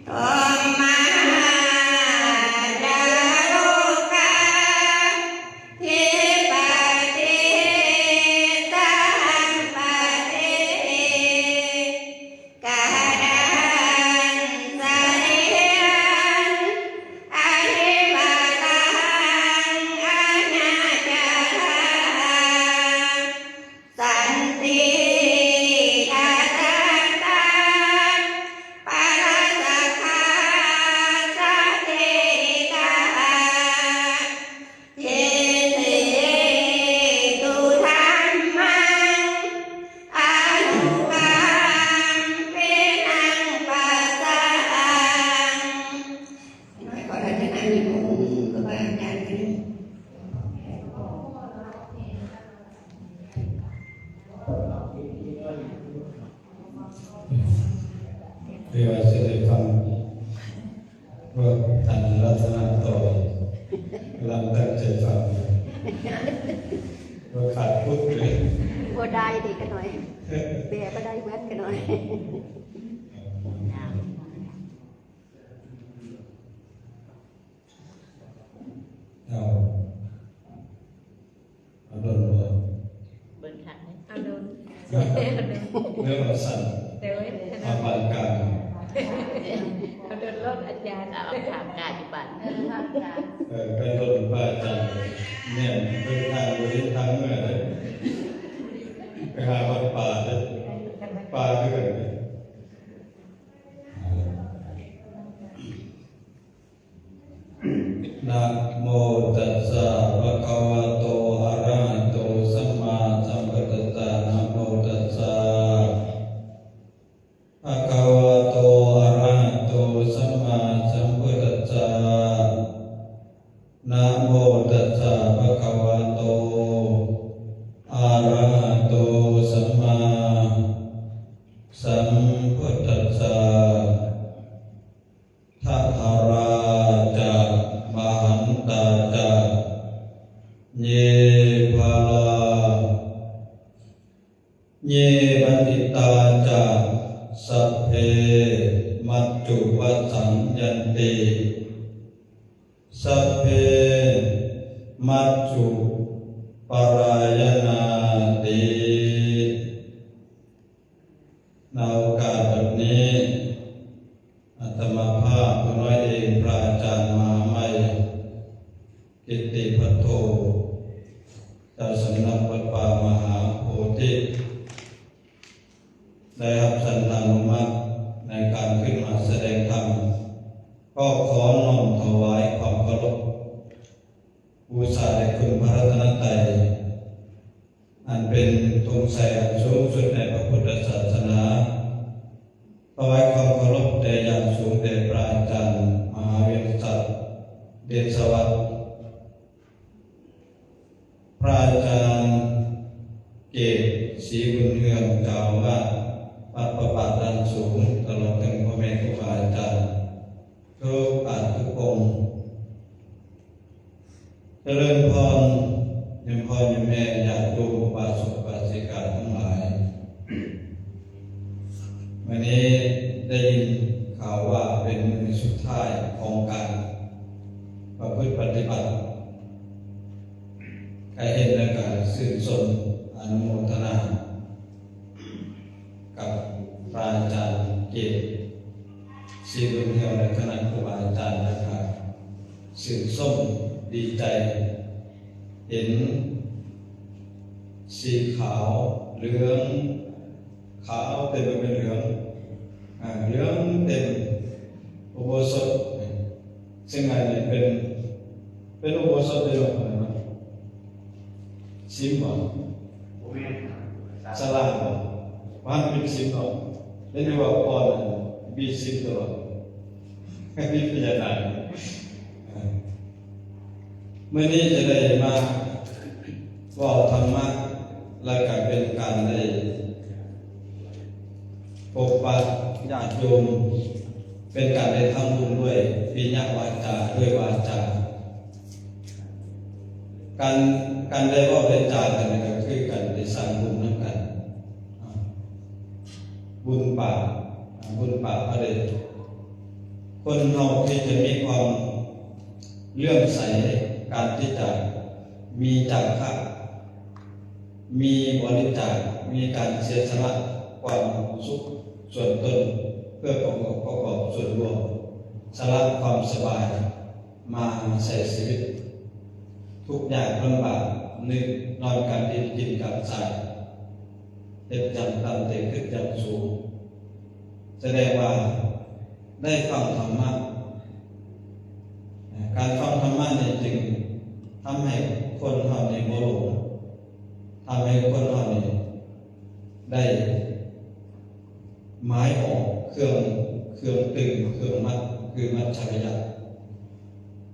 ໂທມະຫາຈາໂລກາທິປະຕິ ສະຫັມປະຕິ ກະດັນສະເດນ ອະທິວະຕະຫັງ ອະນາຈາລາ ສັນຕິກະຕັນຕາ ປະລາສະຄາ ສະເທກະຫະ ເທເສຕຸທຳມັງ ອະນຸກຳປິນັງປະສາຫັງ. ນ້ອຍກໍໄດ້ແຕ່ນັ້ນ ມີໝູ່ຄືບາອາຈານກັນ. ເພື່ອຊິໄດ້ຟັງພວກທ່ານລັດຕະນະຕໍ່ ກຳລັງຕັ້ງໃຈຟັງ ບໍ່ຂາດພຸດເລີຍ. ບໍ່ໄດ້ເດ້ກະໜ້ອຍ ແປບໍ່ໄດ້ເບິດກະໜ້ອຍ. ເອົາ ເອົາດົນບໍ່? ເບິ່ງຄັກເດ້ ເອົາດົນ ເລີ່ມເອົາສັ້ນ ໂດຍ ເອົາປານກາງ ເອົາດົນໂລດອາຈານ ເອົາຂ້າມກາຍຢູ່ບ້ານ ເອີ ໄປດົນພະອາຈານ ແມ່ນເບິ່ງທາງບໍ່ເຫັນທາງເມືອເດ້ ໄປຫາວັດປ່າເດ້ ປ່າຄືກັນເດ້. ນະໂມຕັດສະ ພະຄະວະໂຕ ອະລະຫະໂຕ ສຳມາສຳພຸດທັດສະ ນະໂມຕັດສະ ພະຄະວະໂຕ ອະລະຫະໂຕ ສຳມາສຳພຸດທັດສະ ນະໂມຕັດສະ ພະຄະວະໂຕ ອະລະຫະໂຕ ສຳມາສຳພຸດທັດສະ. ທະຫະຣາຈະ ມະຫັນຕາຈະ ເຍ ພະລາ ເຍ ບັນດິຕາຈະ ສັບເພ ມັດຈຸວະສັງຍັນຕິ ສັບເພ ມັດຈຸປາລາຍະນາຕິ. ໃນໂອກາດບັດນີ້ ອາດຕະມາພາບ ຜູ້ນ້ອຍເອງ ພະອາຈານມະຫາໄມ ກິດຕິພັດໂທ ເຈົ້າສຳນັກວັດປ່າມະຫາໂພທິ ໄດ້ຮັບສັນຕານຸມັດໃນການຂຶ້ນມາສະແດງທຳ ກໍຂໍນ້ອມຖວາຍຄວາມເຄົາລົບ ບູຊາແດ່ຄຸນພະລັດຕະນະໄຕ ອັນເປັນທຸງໄຊອັນສູງສຸດໃນພະພຸດທະສາສະໜາ, ຖວາຍຄວາມເຄົາລົບແດ່ຢ່າງສູງແດ່ພະອາຈານມະຫາວິລະສັກ ເດຊະວັດ, ພະອາຈານເກດ ສີບຸນເຮືອງ ເຈົ້າອາວາດວັດພະບາດດ່ານສູງ, ຕະຫຼອດເຖິງພໍ່ແມ່ຄູບາອາຈານ ທຸກທ່ານທຸກອົງ. ຈະເລີນພອນ ຍາມພໍ່ຍາມແມ່ ຍາດໂຍມ ອຸບາສົກອຸບາສິກາທັງຫຼາຍ, ມື້ນີ້ໄດ້ຍິນຂ່າວວ່າເປັນມື້ສຸດທ້າຍຂອງການປະພຶດປະຕິບັດ, ກະເຫັນແລ້ວກະຊື່ນຊົມ ອະນຸໂມທະນາ ກັບພະອາຈານເກດ ສີບຸນເຮືອງ ແລະ ຄະນະຄູບາອາຈານ ແລ້ວກະຊື່ນຊົມດີໃຈ ເຫັນສີຂາວເຫຼືອງ ຂາວເຕັມໄປເປັນເຫຼືອງ ອາ ເຫຼືອງເຕັມອຸໂບສົດ, ເຊິ່ງອັນນີ້ເປັນ ເປັນອຸໂບສົດເດ້ເນາະ ຊິມບໍ່? ບໍ່ແມ່ນ ສາລາບໍ່? ວ່າເປັນຊິມເນາະ ເຫັນວ່າກ່ອນມີຊິມຕະຫຼອດ ມີພະຍານາກ. ມື້ນີ້ຈະໄດ້ມາເວົ້າທຳມະ ແລະ ກະເປັນການໄດ້ພົບປະຍາດໂຍມ, ເປັນການໄດ້ທຳບຸນດ້ວຍປິຍະວາຈາ, ດ້ວຍວາຈາ. ການ ການໄດ້ເວົ້າໄດ້ຈາກັນນີ້ ກະຄືການໄດ້ສ້າງບຸນນຳກັນ, ບຸນປາກ ບຸນປາກພະເດດ. ຄົນເຮົາທີ່ຈະມີຄວາມເຫຼື້ອມໃສ, ການທີ່ຈະມີຈາຄະ, ມີບໍລິຈາກ, ມີການເສຍສະຫຼະຄວາມສຸກສ່ວນຕົນ ເພື່ອປະກອບ ປະກອບສ່ວນລວມ, ສະຫຼະຄວາມສະບາຍ ມາໃຊ້ຊີວິດ ທຸກຍາກລຳບາກ, ນອນກາງດິນ ກິນກາງຊາຍ, ເຮັດຢ່າງຕ່ຳແຕ່ຂຶ້ນຢ່າງສູງ, ສະແດງວ່າໄດ້ຟັງທຳມະ. ການຟັງທຳມະນີ້ຈຶ່ງທຳໃຫ້ຄົນເຮົານີ້ບໍ່ຫຼົງ, ທຳໃຫ້ຄົນເຮົານີ້ ໄດ້ໝາຍອອກເຄື່ອງ, ເຄື່ອງຕຶງ, ເຄື່ອງມັດ, ຄືມັດຈະລິຍະ.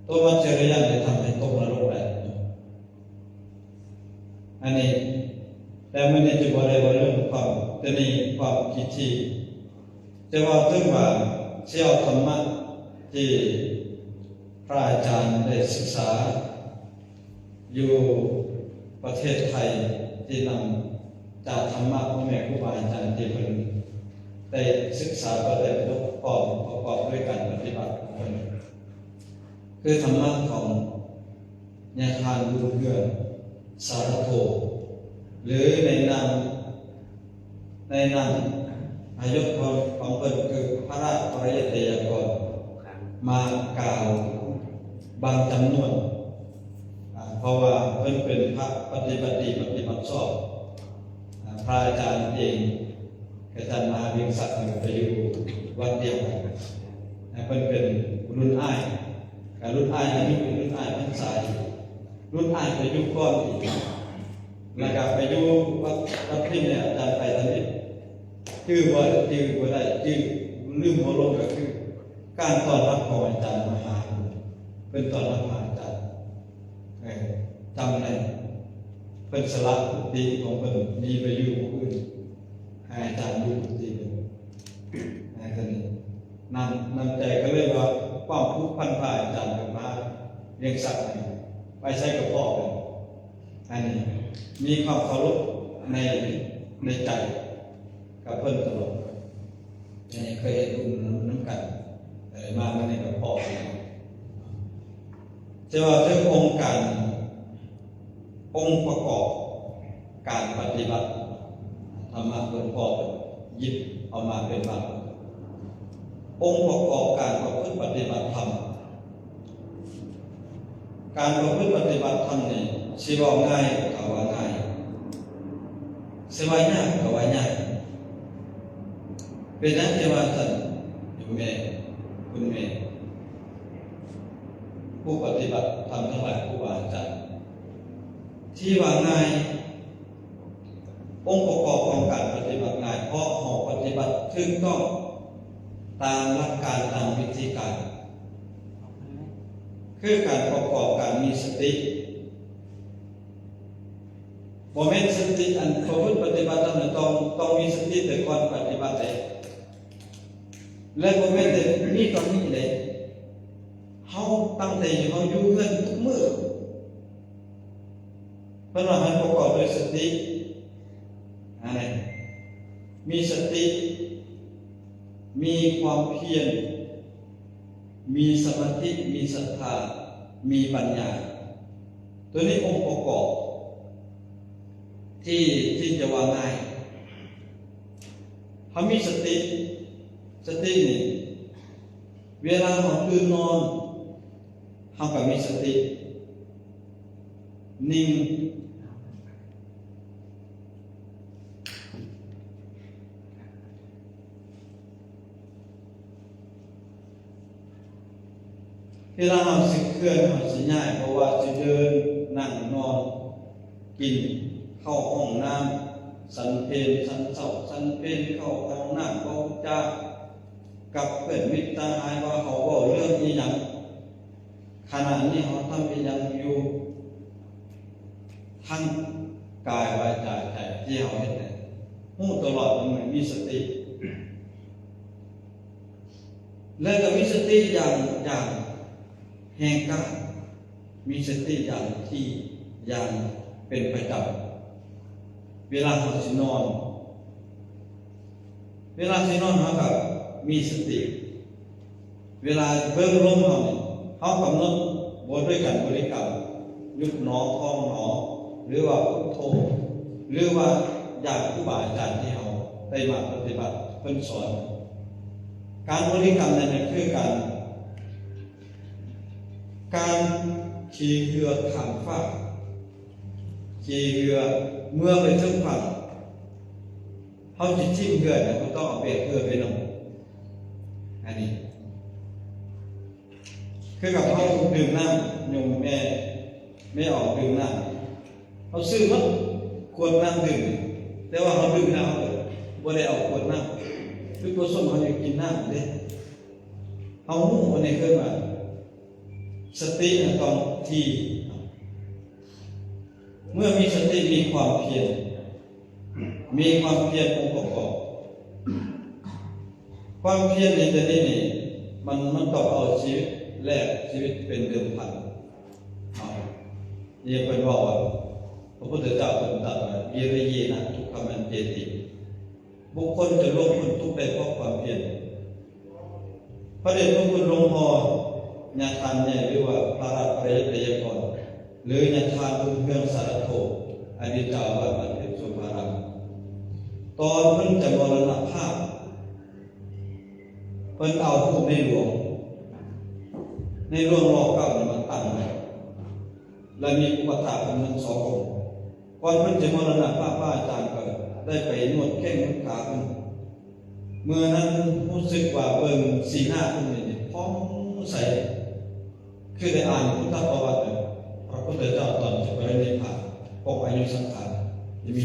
ຕົວມັດຈະລິຍະນີ້ທຳໃຫ້ຕົກນະລົກໄດ້. ອັນນີ້, ແຕ່ມື້ນີ້ຈະບໍ່ໄດ້ເວົ້າເລື່ອງຄວາມຕະໜີ, ຄວາມຄິດທີ່, ຈະເວົ້າເຖິງວ່າ ຊິເອົາທຳມະທີ່ພະອາຈານໄດ້ສຶກສາ ຢູ່ປະເທດໄທ ທີ່ນຳຈາກທຳມະຂອງແມ່ຄູບາອາຈານທີ່ເພິ່ນໄດ້ສຶກສາ ແລະ ໄດ້ປະກອບ ປະກອບດ້ວຍການປະຕິບັດຂອງເພິ່ນ ຄືທຳມະຂອງຍາທ່ານບຸນເຮືອງ ສາລະໂທ ຫຼື ໃນນາມ ໃນນາມພະຍົດຂອງ ຂອງເພິ່ນຄືພະລາຊະປະລິຍາໄຕຍາກອນ ມາກ່າວບາງຈຳນວນ, ອາ, ເພາະວ່າເພິ່ນເປັນພະປະຕິບັດດີ ປະຕິບັດຊອບ, ອາ, ພະອາຈານເອງ ອາຈານມະຫາວຽງສັກ ເພິ່ນກໍໄປຢູ່ວັດດຽວກັນ, ແລະ ເພິ່ນເປັນລຸ້ນອ້າຍ, ກໍລຸ້ນອ້າຍອາຍຸ ເປັນລຸ້ນອ້າຍພັນສາ, ລຸ້ນອ້າຍໄປຢູ່ກ່ອນອີກ. ແລ້ວກໍໄປຢູ່ວັດ ວັດພິມແລ້ວ ອາຈານໄປທາງນີ້ ຈື່ບໍ່ໄດ້ ຈື່ບໍ່ໄດ້ ຈື່ລືມບໍ່ລົງ ກໍຄືການຕ້ອນຮັບຂອງອາຈານມະຫາ ເພິ່ນຕ້ອນຮັບມາ ອາຈານ ເອີ ຈຳໄດ້ ເພິ່ນສະຫຼະກຸຕິຂອງເພິ່ນ ໜີໄປຢູ່ຜູ້ອື່ນ ໃຫ້ອາຈານຢູ່ກຸຕິເພິ່ນ ໃຫ້ເພິ່ນ ນ້ຳ ນ້ຳໃຈກໍເລີຍວ່າ ຄວາມຜູກພັນພະອາຈານກັບມະຫາວຽງສັກນີ້ ໄປໃສກໍພໍ້ກັນ. ອັນນີ້ມີຄວາມເຄົາລົບໃນ ໃນໃຈກັບເພິ່ນຕະຫຼອດ. ອັນນີ້ເຄີຍເຮັດບຸນນຳ ນຳກັນ ເອີ ມາມື້ນີ້ກໍພໍ້ກັນ. ຈະວ່າເຖິງອົງການ ອົງປະກອບການປະຕິບັດທຳມະ ເພິ່ນກໍຫຍິບເອົາມາເປັນບາງອົງປະກອບການປະພຶດປະຕິບັດທຳ. ການປະພຶດປະຕິບັດທຳນີ້ ຊິເວົ້າງ່າຍກໍວ່າງ່າຍ, ຊິວ່າຍາກກໍວ່າຍາກ. ເປັນຫຍັງຈຶ່ງວ່າຊັ້ນ ໂຍມແມ່ ຄຸນແມ່ ຜູ້ປະຕິບັດທຳທັງຫຼາຍ ຄູບາອາຈານ ທີ່ວ່າງ່າຍ, ອົງປະກອບຂອງການປະຕິບັດງ່າຍ ເພາະເຮົາປະຕິບັດຖືກຕ້ອງຕາມຫຼັກການ ຕາມວິທີການ ຄືການປະກອບການມີສະຕິ. ບໍ່ແມ່ນສະຕິ ອັນປະພຶດປະຕິບັດທຳນັ້ນ ຕ້ອງ ຕ້ອງມີສະຕິແຕ່ກ່ອນປະຕິບັດເດ້ ແລະ ບໍ່ແມ່ນແຕ່ມີຕອນນີ້ເດ້. ເຮົາຕັ້ງແຕ່ເຮົາຢູ່ເຮືອນທຸກມື້ ເພິ່ນວ່າໃຫ້ປະກອບດ້ວຍສະຕິ ອັນນີ້ ມີສະຕິ ມີຄວາມພຽນ ມີສະມາທິ ມີສັດທາ ມີປັນຍາ. ຕົວນີ້ອົງປະກອບທີ່ ທີ່ຈະວ່າງ່າຍ. ເຮົາມີສະຕິ, ສະຕິນີ້ ເວລາເຮົາຕື່ນນອນ ເຮົາກໍມີສະຕິ ນິ່ງ. ເວລາເຮົາຊິເຄື່ອນ ເຮົາຊິຍ້າຍ ບໍ່ວ່າຊິເດີນ ນັ່ງ ນອນ ກິນ ເຂົ້າຫ້ອງນ້ຳ ສັນເພນ ສັນເຊົ້າ ສັນເພນ ເຂົ້າຫ້ອງນ້ຳ ເວົ້າຈາກັບເພື່ອນມິດສະຫາຍ ວ່າເຮົາເວົ້າເລື່ອງອີ່ຫຍັງ ຂະນະນີ້ເຮົາທຳອີ່ຫຍັງຢູ່ ທັງກາຍ ວາຈາ ໃຈ ທີ່ເຮົາເຮັດນັ້ນ ຮູ້ຕະຫຼອດ ມັນມີສະຕິ ແລະ ກໍມີສະຕິຢ່າງ ຢ່າງແຮງກ້າ ມີສະຕິຢ່າງທີ່ ຢ່າງເປັນປະຈຳ. ເວລາເຮົາຊິນອນ ເວລາຊິນອນ ເຮົາກໍມີສະຕິ ເວລາເບິ່ງລົມເຮົານີ້ ເຮົາກຳນົດບົດດ້ວຍການບໍລິກຳ ຍຸບໜໍ ພອງໜໍ ຫຼືວ່າພຸດໂທ ຫຼືວ່າຢ່າງຄູບາອາຈານທີ່ເຮົາໄດ້ມາປະຕິບັດເພິ່ນສອນ. ການບໍລິກຳນັ້ນຄືການ ການຂີ່ເຮືອຂ້າມຟາກ ຂີ່ເຮືອເມື່ອໄປເຖິງຝັ່ງ ເຮົາຊິຖິ້ມເຮືອນະ ເຮົາຕ້ອງເອົາແບກເຮືອໄປນຳ. ອັນນີ້ຄືກັບເຮົາດື່ມນ້ຳ ໂຍມແມ່ ແມ່ອອກດື່ມນ້ຳ ເຮົາຊື້ໝົດຂວດນ້ຳດື່ມ ແຕ່ວ່າເຮົາດື່ມແລ້ວ ເຮົາບໍ່ໄດ້ເອົາຂວດນ້ຳ ຈຸດປະສົງເຮົາຢາກກິນນ້ຳເດ້. ເຮົາຮູ້ ອັນນີ້ເອີ້ນວ່າສະຕິນະ ຕ້ອງຖີ່. ເມື່ອມີສະຕິ ມີຄວາມພຽນ ມີຄວາມພຽນອົງປະກອບ. ຄວາມພຽນໃນທີ່ນີ້ນີ້ ມັນ ມັນຕ້ອງເອົາຊີວິດ ແລກຊີວິດເປັນເດີມພັນເນາະ. ນີ້ເພິ່ນເວົ້າວ່າ ພະພຸດທະເຈົ້າເພິ່ນຕັດວ່າ ວິລິເຍນະທຸກຂະມັນເຈຕິ ບຸກຄົນຈະລ່ວງພົ້ນທຸກໄດ້ເພາະຄວາມພຽນ. ພະເດດພະຄຸນຫຼວງພໍ່ຍາທ່ານໃຫຍ່ ຫຼືວ່າພະລັດປະຍັດໄຕຍະກອນ ຫຼືຍາທ່ານບຸນເຮືອງສາລະໂທ ອະດີດເຈົ້າອາວາດວັດເພນໂສພາລາມ ຕອນເພິ່ນຈະມໍລະນະພາບ ເພິ່ນເອົາຮູບໃນຫຼວງ ໃນຫຼວງລໍເກົ້ານີ້ມາຕັ້ງໄວ້ ແລະ ມີອຸປະຖາກເພິ່ນທັງສອງອົງ. ກ່ອນເພິ່ນຈະມໍລະນະພາບ ພະອາຈານກໍໄດ້ໄປນວດແຂ້ງນວດຂາເພິ່ນ. ເມື່ອນັ້ນຮູ້ສຶກວ່າເບິ່ງສີໜ້າເພິ່ນນີ້ຜ່ອງໃສ ຄືໄດ້ອ່ານພຸດທະປະຫວັດ ພະພຸດທະເຈົ້າຕອນຈະປະລິນິບພານ ປົກອາຍຸສັງຂານ ຈະມີ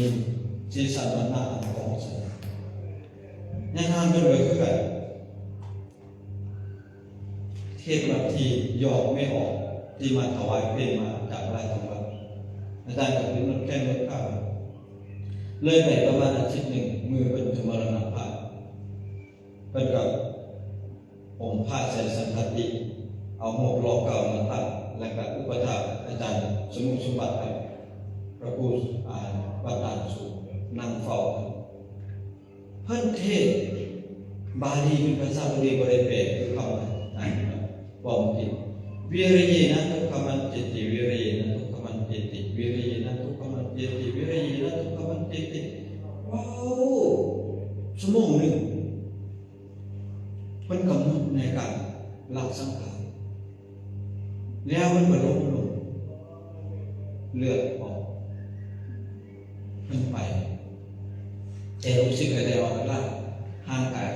ສີສັນວັນນະອັນຜ່ອງໃສ. ຍາທ່ານເພິ່ນກໍຄືກັນ ເທດລັດທີ່ຫຍອກແມ່ອອກ ທີ່ມາຖວາຍເພນມາຈາກຫຼາຍຈັງຫວັດ. ອາຈານກໍເປັນນວດແຂ້ງນວດຂາ ເລີຍໄປປະມານອາທິດໜຶ່ງ ມື້ເພິ່ນຈະມໍລະນະພາບ ເພິ່ນກໍອົມພະໃສ່ສັງຄະຕິ ເອົາຮູບຫຼໍ່ເກົ່າມາຕັ້ງ ແລະ ກໍອຸປະຖາກອາຈານສະໝຸດສົມບັດ ພະຄູ ອາ ວັດດ່ານສູງ ນັ່ງເຝົ້າ. ເພິ່ນເທດບາລີເປັນພາສາບາລີ ບໍ່ໄດ້ແປຄືຄຳ ອັນ ເວົ້າເມື່ອກີ້ ວິລິເຍນະທຸກຂະມັນເຈຕິ ວິລິເຍນະທຸກຂະມັນເຈຕິ ວິລິເຍນະທຸກຂະມັນເຈຕິ ວິລິເຍນະທຸກຂະມັນເຈຕິ ເວົ້າຊົ່ວໂມງໜຶ່ງ ເພິ່ນກຳນົດໃນການລະສັງຂານ ແລ້ວມັນກໍລົງລົງ ເລືອດອອກ ມັນໄປ ແຕ່ລູກສິດກໍໄດ້ເອົາໄປລ້າງຮ່າງກາຍ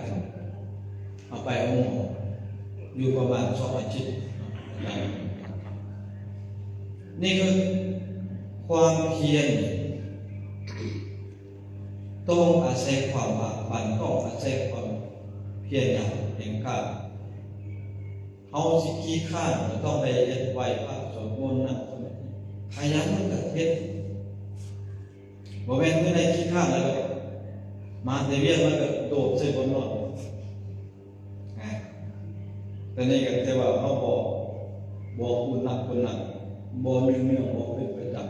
ເອົາໄປໂຮງໝໍຢູ່ປະມານສອງອາທິດ. ນີ້ຄືຄວາມພຽນ ຕ້ອງອາໄສຄວາມບາກບັ່ນ ຕ້ອງອາໄສຄວາມພຽນຢ່າງແຮງກ້າ. ເຮົາຊິຂີ້ຄ້ານກໍຕ້ອງໄດ້ເຮັດ ໄຫວ້ພະ ສວດມົນ ນັ່ງສະມາທິ ຂະຫຍັນມັນກໍເຮັດ. ບໍ່ແມ່ນມື້ໃດຂີ້ຄ້ານແລ້ວ ມາແຕ່ວຽກ ມັນກໍໂດດໃສ່ບ່ອນນອນ. ແຕ່ນີ້ກໍແຕ່ວ່າເຮົາບໍ່ ບໍ່ຄຸນນັກຄຸນນັກ ບໍ່ເນື່ອງໆ ບໍ່ເປັນປະຈຳ.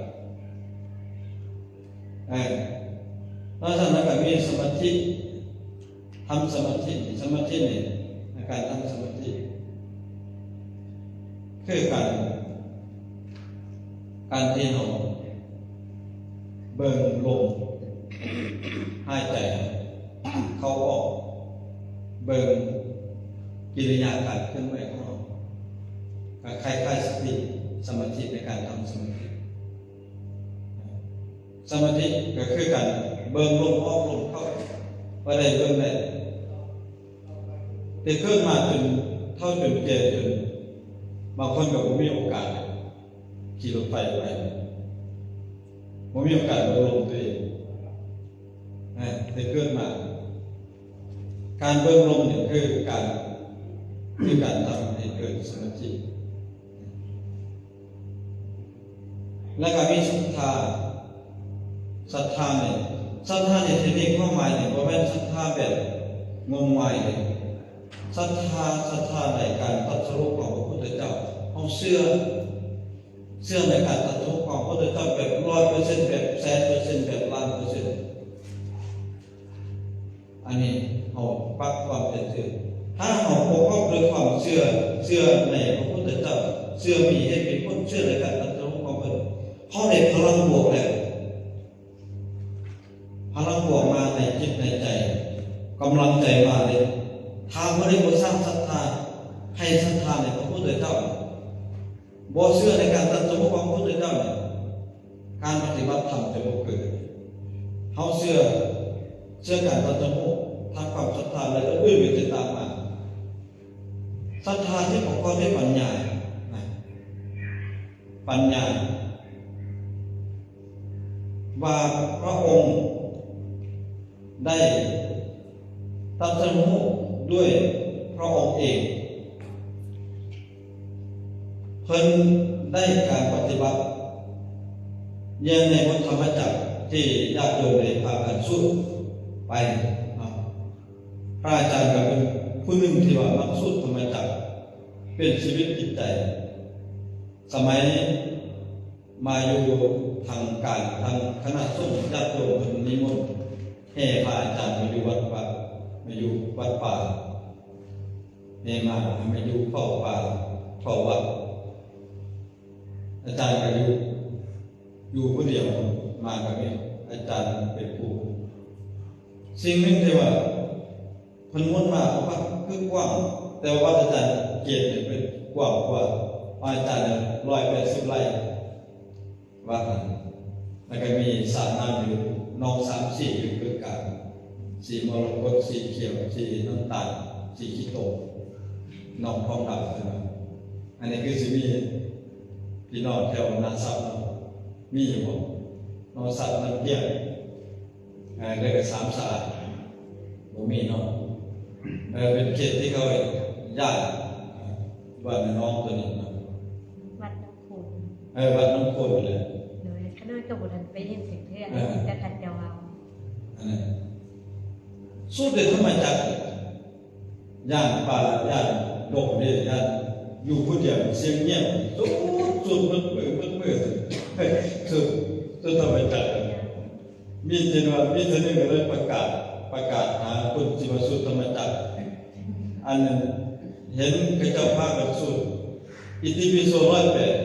ເອີ ນອກຈາກນັ້ນກໍມີສະມາທິ ທຳສະມາທິ ສະມາທິນີ້ ໃນການທຳສະມາທິ ຄືການ ການທີ່ເຮົາເບິ່ງລົມຫາຍໃຈເຂົ້າອອກ ເບິ່ງກິລິຍາການເຄື່ອນໄຫວຂອງເຮົາ ກໍຄ້າຍໆສະຕິ ສະມາທິໃນການທຳສະມາທິ. ສະມາທິກໍຄືການເບິ່ງລົມອອກລົມເຂົ້າ ວ່າໄດ້ເບິ່ງໄດ້ ແຕ່ເກີດມາຈົນເຖົ້າຈົນແກ່ຈົນ ບາງຄົນກໍບໍ່ມີໂອກາດຂີ່ລົດໄຟໄປ ບໍ່ມີໂອກາດເບິ່ງລົມຕົວເອງ ແຕ່ເກີດມາ ການເບິ່ງລົມນີ້ຄືການ ຄືການທຳໃຫ້ເກີດສະມາທິ. ແລ້ວກໍມີສັດທາ ສັດທານີ້ ສັດທາໃນທີ່ນີ້ຄວາມໝາຍນີ້ບໍ່ແມ່ນສັດທາແບບງົມງາຍເດ້ ສັດທາ ສັດທາໃນການຕັດສະຮູ້ຂອງພະພຸດທະເຈົ້າ ເຮົາເຊື່ອ ເຊື່ອໃນການຕັດສະຮູ້ຂອງພະພຸດທະເຈົ້າແບບຮ້ອຍເປີເຊັນ ແບບແສນເປີເຊັນ ແບບລ້ານເປີເຊັນ. ອັນນີ້ເຮົາປັກຄວາມເຊື່ອຖື ຖ້າເຮົາປະກອບດ້ວຍຄວາມເຊື່ອ ເຊື່ອ ເຊື່ອໃນພະພຸດທະເຈົ້າ ເຊື່ອມີເຫດມີຜົນ ເຊື່ອໃນການຕັດສະຮູ້ຂອງເພິ່ນ. ເຮົາໄດ້ພະລັງບວກແລ້ວ ພະລັງບວກມາໃນຈິດໃນໃຈ ກຳລັງໃຈມາເດ້. ຖ້າບໍ່ໄດ້ ບໍ່ສ້າງສັດທາ ໃຫ້ສັດທາໃນພະພຸດທະເຈົ້າ ບໍ່ເຊື່ອໃນການຕັດສະຮູ້ຂອງພະພຸດທະເຈົ້ານີ້ ການປະຕິບັດທຳຈະບໍ່ເກີດ. ເຮົາເຊື່ອ ເຊື່ອການຕັດສະຮູ້ ທຳຄວາມສັດທາ ແລະ ອື່ນໆກໍຈະຕາມມາ. ສັດທາທີ່ປະກອບດ້ວຍປັນຍາ ນະ ປັນຍາ ວ່າພະອົງໄດ້ຕັດສະຮູ້ດ້ວຍພະອົງເອງ, ເພິ່ນໄດ້ການປະຕິບັດຢ່າງໃນບົດທຳມະຈັກທີ່ຍາດໂຍມໄດ້ພາກັນສູດໄປເນາະ. ພະອາຈານກໍເປັນຜູ້ໜຶ່ງທີ່ວ່າມັກສູດທຳມະຈັກເປັນຊີວິດຈິດໃຈ. ສະໄໝມາຢູ່ທາງການ ທາງຄະນະສົງฆ์ຍາດໂຍມເພິ່ນນິມົນແຫ່ພະອາຈານມາຢູ່ວັດປ່າ ມາຢູ່ວັດປ່າ ແຫ່ມາ ມາຢູ່ເຝົ້າປ່າເຝົ້າວັດ. ອາຈານກໍຢູ່ ຢູ່ຜູ້ດຽວ ມາກໍມີອາຈານເປັນຜູ້. ສິ່ງໜຶ່ງທີ່ວ່າເພິ່ນມົນມາ ເພາະວ່າຄືກວ້າງ ແຕ່ວ່າວັດອາຈານເກດນີ້ເປັນກວ້າງກວ່າ ອາຈານຮ້ອຍແປດສິບໄຮ່ ວັດນັ້ນ ແລ້ວກໍມີສະນ້ຳຢູ່ ໜອງສາມສີຢູ່ເບື້ອງກາງ ສີມໍລະກົດ ສີຂຽວ ສີນ້ຳຕານ ສີຂີ້ຕົມ ໜອງທອງດຳ. ອັນນີ້ຄືຊິມີພີ່ນ້ອງແຖວນາຊັບເນາະ ມີຢູ່ບໍ່? ນາຊັບ ນ້ຳກ້ຽງ ເອີ ແລ້ວກໍສາມສາ ບໍ່ມີເນາະ. ເອີ ເປັນເຂດທີ່ເຂົາຍ້າຍ ເອີ ບ້ານນ້ອງຕົວນີ້ເນາະ ວັດນ້ຳໂຂງ ເອີ ວັດນ້ຳໂຂງແຫຼະ. ໂດຍ ຂະນ້ອຍກໍບໍ່ທັນໄປເຫັນຈັກເທື່ອ ເອີ ມີແຕ່ເຂົາເຈົ້າເວົ້າ. ອັນນັ້ນ ສູດໄດ້ທຳມະຈັກ ຢ້ານປ່າ ຢ້ານດົງເດ້ ຢ້ານຢູ່ຜູ້ດຽວ ສຽງງຽບ ສູດ ສູດໝົດມື້ ໝົດມື້ ສູດ ສູດທຳມະຈັກ. ມີແຕ່ວ່າ ມີເທື່ອໜຶ່ງກໍເລີຍປະກາດ ປະກາດຫາຄົນທີ່ວ່າສູດທຳມະຈັກ ອັນນັ້ນ ເຫັນເຂົາເຈົ້າພາກັນສູດອິຕິປິໂສຮ້ອຍແປດ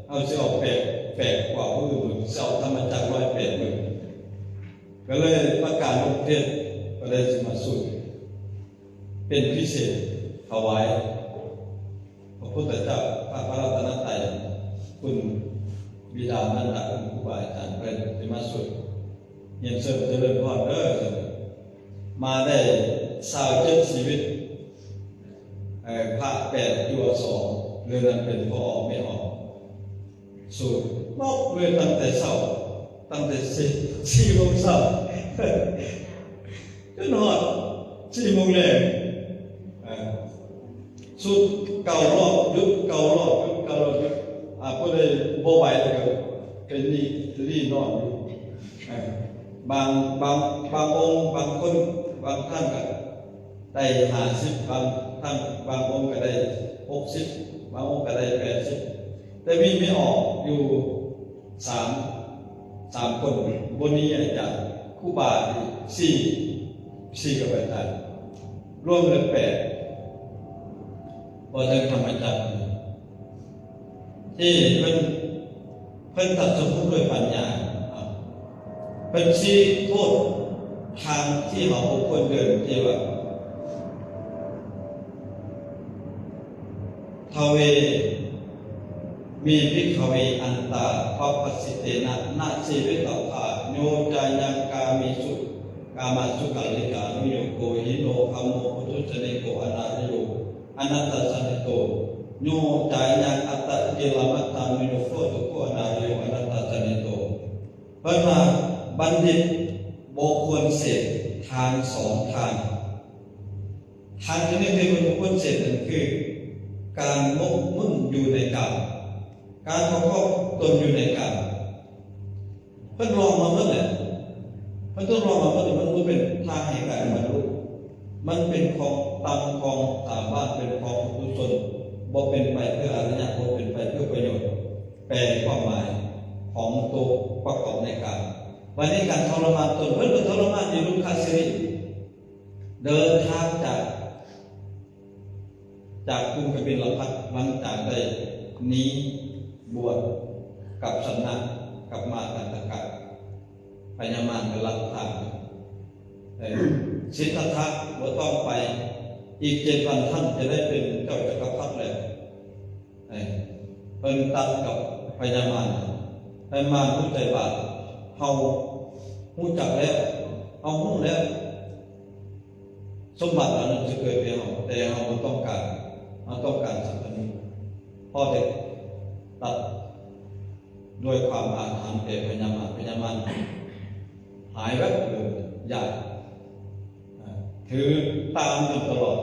ເຮົາຊິເອົາແປດ ແປດກວ່າຜູ້ອື່ນ ເອົາທຳມະຈັກຮ້ອຍແປດເບິ່ງ. ກໍເລີຍປະກາດລົງເພຈ ກໍເລີຍຊິມາສູດເປັນພິເສດ ຖວາຍພະພຸດທະເຈົ້າ ພະ ພະລັດຕະນະໄຕ ຄຸນບິດາມານດາ ຄຸນຄູບາອາຈານເພິ່ນ ຊິມາສູດ ຮຽນເຊີນຈະເລີນພອນເດີ. ມາໄດ້ຊາວເຈັດຊີວິດ ເອີ ພະແປດ ຢູ່ ສອງ ເລື່ອງນັ້ນເປັນພໍ່ອອກແມ່ອອກ ສູດໝົດເລີຍ ຕັ້ງແຕ່ເຊົ້າ ຕັ້ງແຕ່ສີ່ ສີ່ໂມງເຊົ້າ ຈົນຮອດສີ່ໂມງແລງ. ເອີ ສູດເກົ້າຮອບ ຢຸດເກົ້າຮອບ ຢຸດເກົ້າຮອບ ຢຸດ. ອາ ຜູ້ໃດບໍ່ໄຫວແລ້ວກໍເປັນນີ້ລີ້ນອນຢູ່. ເອີ ບາງ ບາງ ບາງອົງ ບາງຄົນ ບາງທ່ານກໍໄດ້ຫ້າສິບ ບາງທ່ານ ບາງອົງກໍໄດ້ຫົກສິບ ບາງອົງກໍໄດ້ແປດສິບ. ແຕ່ມີແມ່ອອກຢູ່ສາມ ສາມຄົນ ບໍ່ໜີອາຈານ ຄູບາອີກສີ່ ສີ່ກັບອາຈານ ລວມເປັນແປດ ບໍ່ເຖິງທຳມະຈັກ ທີ່ເພິ່ນ ເພິ່ນຕັດສະຮູ້ດ້ວຍປັນຍາ ເພິ່ນຊີ້ໂທດທາງທີ່ເຮົາບໍ່ຄວນເດີນ ທີ່ວ່າ ທະເວ ເມ ພິກຂະເວ ອັນຕາ ປັບປະສິເຕນະ ນະ ເສວິຕວາ ໂຍ ຈາຍັງ ກາເມສຸ ກາມະສຸຂັນລິການຸໂຍໂກ ຫິໂນ ຄຳໂມ ປຸຖຸສະເນໂກ ອະນາລະໂຍ ອະນັດຕາຈະເນໂຕ ໂຍ ຈາຍັງ ອັດຕະກິລະມັດຕານຸໂຍໂກ ທຸກໂຂ ອະນາລະໂຍ ອະນັດຕາຈະເນໂຕ. ເພິ່ນວ່າບັນດິດບໍ່ຄວນເສບທາງສອງທາງ. ທາງທີໜຶ່ງທີ່ບໍ່ຄວນເສບນັ້ນຄືການໝົກໝຸ້ນຢູ່ໃນກາມ, ການປະກອບຕົນຢູ່ໃນກາມ. ເພິ່ນລອງມາໝົດແຫຼະ, ເພິ່ນທົດລອງມາໝົດ, ມັນບໍ່ເປັນທາງແຫ່ງການບັນລຸ, ມັນເປັນຂອງຕ່ຳ, ຂອງຕາມບ້ານ, ເປັນຂອງປຸຖຸຊົນ, ບໍ່ເປັນໄປເພື່ອອະລິຍະ, ບໍ່ເປັນໄປເພື່ອປະໂຫຍດ. ແປຄວາມໝາຍຂອງໂຕປະກອບໃນກາມ. ບັດນີ້ການທໍລະມານຕົນ, ເພິ່ນກໍທໍລະມານຢູ່ລຸມຄະສິລິ, ເດີນທາງຈາກ ຈາກກຸງກະບິນລະພັດ ຫຼັງຈາກໄດ້ໜີບວດກັບສັນນະ ກັບມາຕັນຕະກະ ພະຍາມານກໍລັດຖານ ເອີ ສິດທັດຖະ ບໍ່ຕ້ອງໄປ ອີກເຈັດວັນທ່ານຈະໄດ້ເປັນເຈົ້າຈັກກະພັດແລ້ວ. ເອີ ເພິ່ນຕັດກັບພະຍາມານ ພະຍາມານຮູ້ໃຈວ່າເຮົາຮູ້ຈັກແລ້ວ ເຮົາຮູ້ແລ້ວ ສົມບັດເຫຼົ່ານັ້ນຈະເກີດແກ່ເຮົາ ແຕ່ເຮົາບໍ່ຕ້ອງການ ເຮົາຕ້ອງການສັບພະນຸ ພໍແຕ່ຕັດດ້ວຍຄວາມອາຖານແກ່ພະຍາມານ ພະຍາມານຫາຍແວບເລີຍ ຢ້ານ ຖືຕາມຈົນຕະຫຼອດ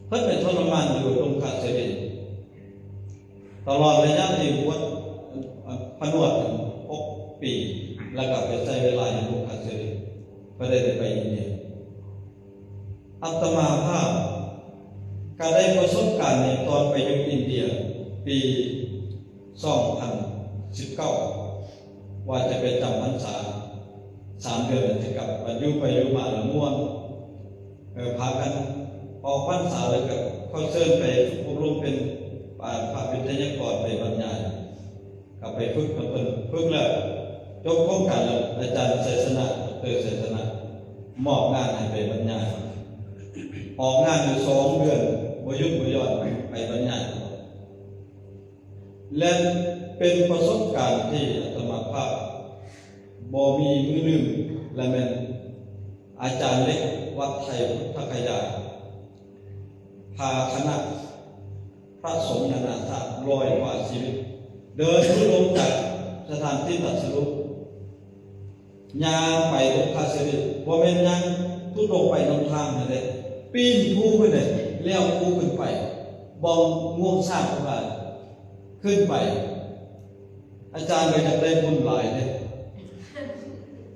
ເພິ່ນໄປທໍລະມານຢູ່ດົງຄາເສລີ ຕະຫຼອດໄລຍະທີ່ບວດ ອາ ພະນວດຫົກປີ ແລ້ວກໍໄປໃຊ້ເວລາຢູ່ດົງຄາເສລີ ບໍ່ໄດ້ໄປອິນເດຍ. ອາດຕະມາພາບກໍໄດ້ປະສົບການໃນຕອນໄປຢູ່ອິນເດຍ ປີສອງພັນສິບເກົ້າ ວ່າຈະໄປຈຳພັນສາສາມເດືອນ ແລ້ວຈະກັບ ບັດຢູ່ໄປຢູ່ມາລະມ່ວນ ເອີ ພາກັນອອກພັນສາ ແລ້ວກໍເຂົາເຊີນໄປຝຶກອົບຮົມເປັນ ອາ ພະວິທະຍາກອນ ໄປບັນຍາຍ ກໍໄປຝຶກນຳເພິ່ນ ຝຶກແລ້ວຈົບໂຄງການແລ້ວ ອາຈານໄຊຊະນະ ດອກເຕີ ໄຊຊະນະ ມອບງານໃຫ້ໄປບັນຍາຍ ອອກງານຢູ່ສອງເດືອນ ບໍ່ຢຸດບໍ່ຢ່ອນ ໄປບັນຍາຍ ແລະ ເປັນປະສົບການທີ່ອາດຕະມາພາບບໍ່ມີມື້ລືມ ແລະ ແມ່ນອາຈານເລັກວັດໄທພຸດທະຄະຍາ ພາຄະນະພະສົງນານາຊາດຮ້ອຍກວ່າຊີວິດ ເດີນທຸດົງຈາກສະຖານທີ່ຕັດສະຮູ້ ຍ່າງໄປດົງຄາເສລີ ບໍ່ແມ່ນຍ່າງທຸດົງໄປນຳທາງຫັ້ນເດ້ ປີນພູຂຶ້ນເດ້ ແລ້ວພູຂຶ້ນໄປ ບ່ອນງວງຊ້າງເພິ່ນວ່າຂຶ້ນໄປ ອາຈານກໍຢາກໄດ້ບຸນຫຼາຍເດ້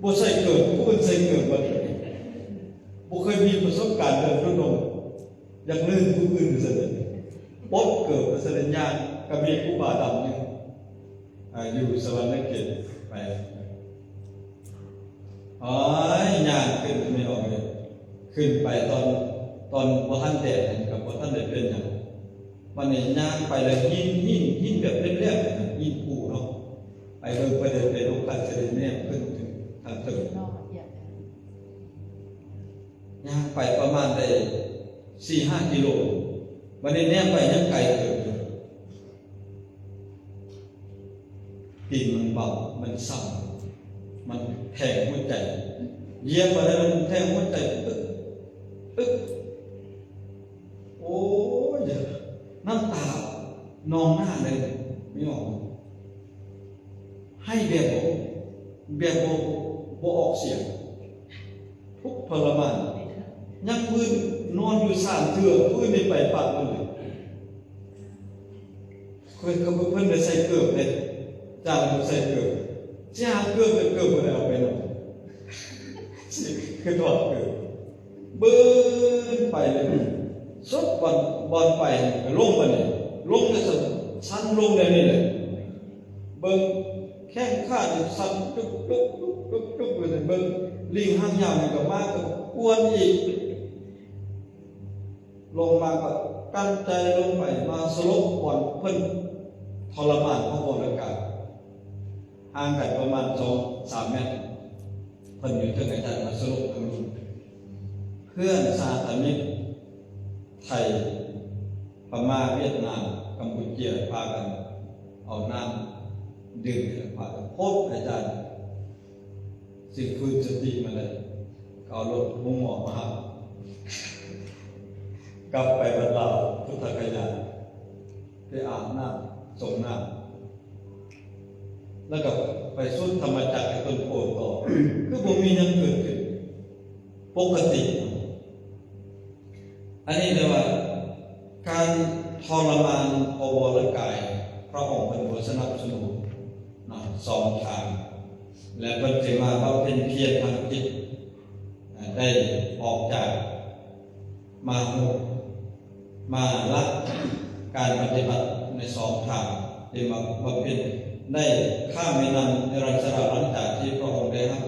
ບໍ່ໃສ່ເກີບ ຜູ້ອື່ນໃສ່ເກີບເບິດ ບໍ່ເຄີຍມີປະສົບການເດີນທຸດົງ ຢາກເລີນຜູ້ອື່ນຊັ້ນເດ້ ປົດເກີບວ່າຊັ້ນ ຍ່າງ ກໍມີຄູບາດຳໜຶ່ງ ອາ ຢູ່ສະຫວັນນະເຂດໄປ ໂອ້ຍ ຍ່າງຂຶ້ນໄປ ອອກເລີຍ ຂຶ້ນໄປຕອນ ຕອນບໍ່ທັນແດດນັ້ນ ກໍບໍ່ທັນໄດ້ເປັນຫຍັງ ບັດນີ້ຍ່າງໄປແລ້ວ ຫີນ ຫີນ ຫີນແບບແຫຼມໆ ຫີນພູເນາະ ໄປເບິ່ງ ໄປເດີນໄປລົງ ຄັນຊິໄດ້ແນມຂຶ້ນເຖິງທາງເທິງ ຍ່າງໄປປະມານໄດ້ສີ່ຫ້າກິໂລ ບັດນີ້ແນມໄປຍັງໄກເຕີບຢູ່. ຕີນມັນເບົາ ມັນຊ້ຳ ມັນແທງຫົວໃຈ ຢຽບບໍ່ໄດ້ ມັນແທງຫົວໃຈ ອຶກ ອຶກ ໂອ້ຍ ນ້ຳຕານອງໜ້າເລີຍ ໄມ່ອອກ ໄຫ້ແບບບໍ່ ແບບບໍ່ ບໍ່ອອກສຽງ ທຸກທໍລະມານ ຍັງມື້ນອນຢູ່ສາມເທື່ອ ມື້ນີ້ໄປປະໝົດເລີຍ. ເພິ່ນ ເພິ່ນໄດ້ໃສ່ເກີບເດ້ ຈານບໍ່ໃສ່ເກີບ ຊິຫາເກີບ ແຕ່ເກີບບໍ່ໄດ້ເອົາໄປນຳ ຊິຄືຖອດເກີບ ບຶ້ນໄປເລີຍ ສຸດບ່ອນ ບ່ອນໄປ ກໍລົງບາດນີ້ ລົງແລ້ວຊັ້ນ ຊັນລົງແນວນີ້ແຫຼະ ເບິ່ງແຂ້ງຂານີ້ສັ່ນ ຈຸກໆໆໆ ເບິ່ງລີງຫາງຍາວນີ້ກໍມາ ກໍກວນອີກ. ລົງມາກໍກັ້ນໃຈລົງໄປ ມາສະຫຼົບບ່ອນເພິ່ນທໍລະມານພະວໍລະກາຍ ຫ່າງກັນປະມານສອງສາມແມັດ ເພິ່ນຢູ່ເທິງອາຈານມາສະຫຼົບເທິງ ເພື່ອນສະຫະຕະມິດ ໄທ ພະມ້າ ຫວຽດນາມ ກຳປູເຈຍ ພາກັນເອົານ້ຳດື່ມ ພາກັນໂພດອາຈານ ຈຶ່ງຟື້ນສະຕິມາໄດ້ ກໍເອົາລົດໂຮງໝໍມາຮັບ ກັບໄປວັດລາວພຸດທະຄະຍາ ໄປອາບນ້ຳ ສົງນ້ຳ ແລ້ວກໍໄປສຸດທຳມະຈັກໃນຕົ້ນໂພຕໍ່ ຄືບໍ່ມີຫຍັງເກີດຂຶ້ນ ປົກກະຕິ. ອັນນີ້ເອີ້ນວ່າ ການທໍລະມານພະວໍລະກາຍ ພະອົງເພິ່ນບໍ່ສະໜັບສະໜູນເນາະ ສອງທາງ ແລະ ເພິ່ນຈຶ່ງມາບຳເພັນພຽນທາງຈິດ ໄດ້ອອກຈາກມະຫາໂມດ ມາລະການປະຕິບັດໃນສອງທາງ ໄດ້ມາບຳເພັນ ໄດ້ຂ້າມແມ່ນ້ຳນິລັນຊະລະ ຫຼັງຈາກທີ່ພະອົງໄດ້ຮັບ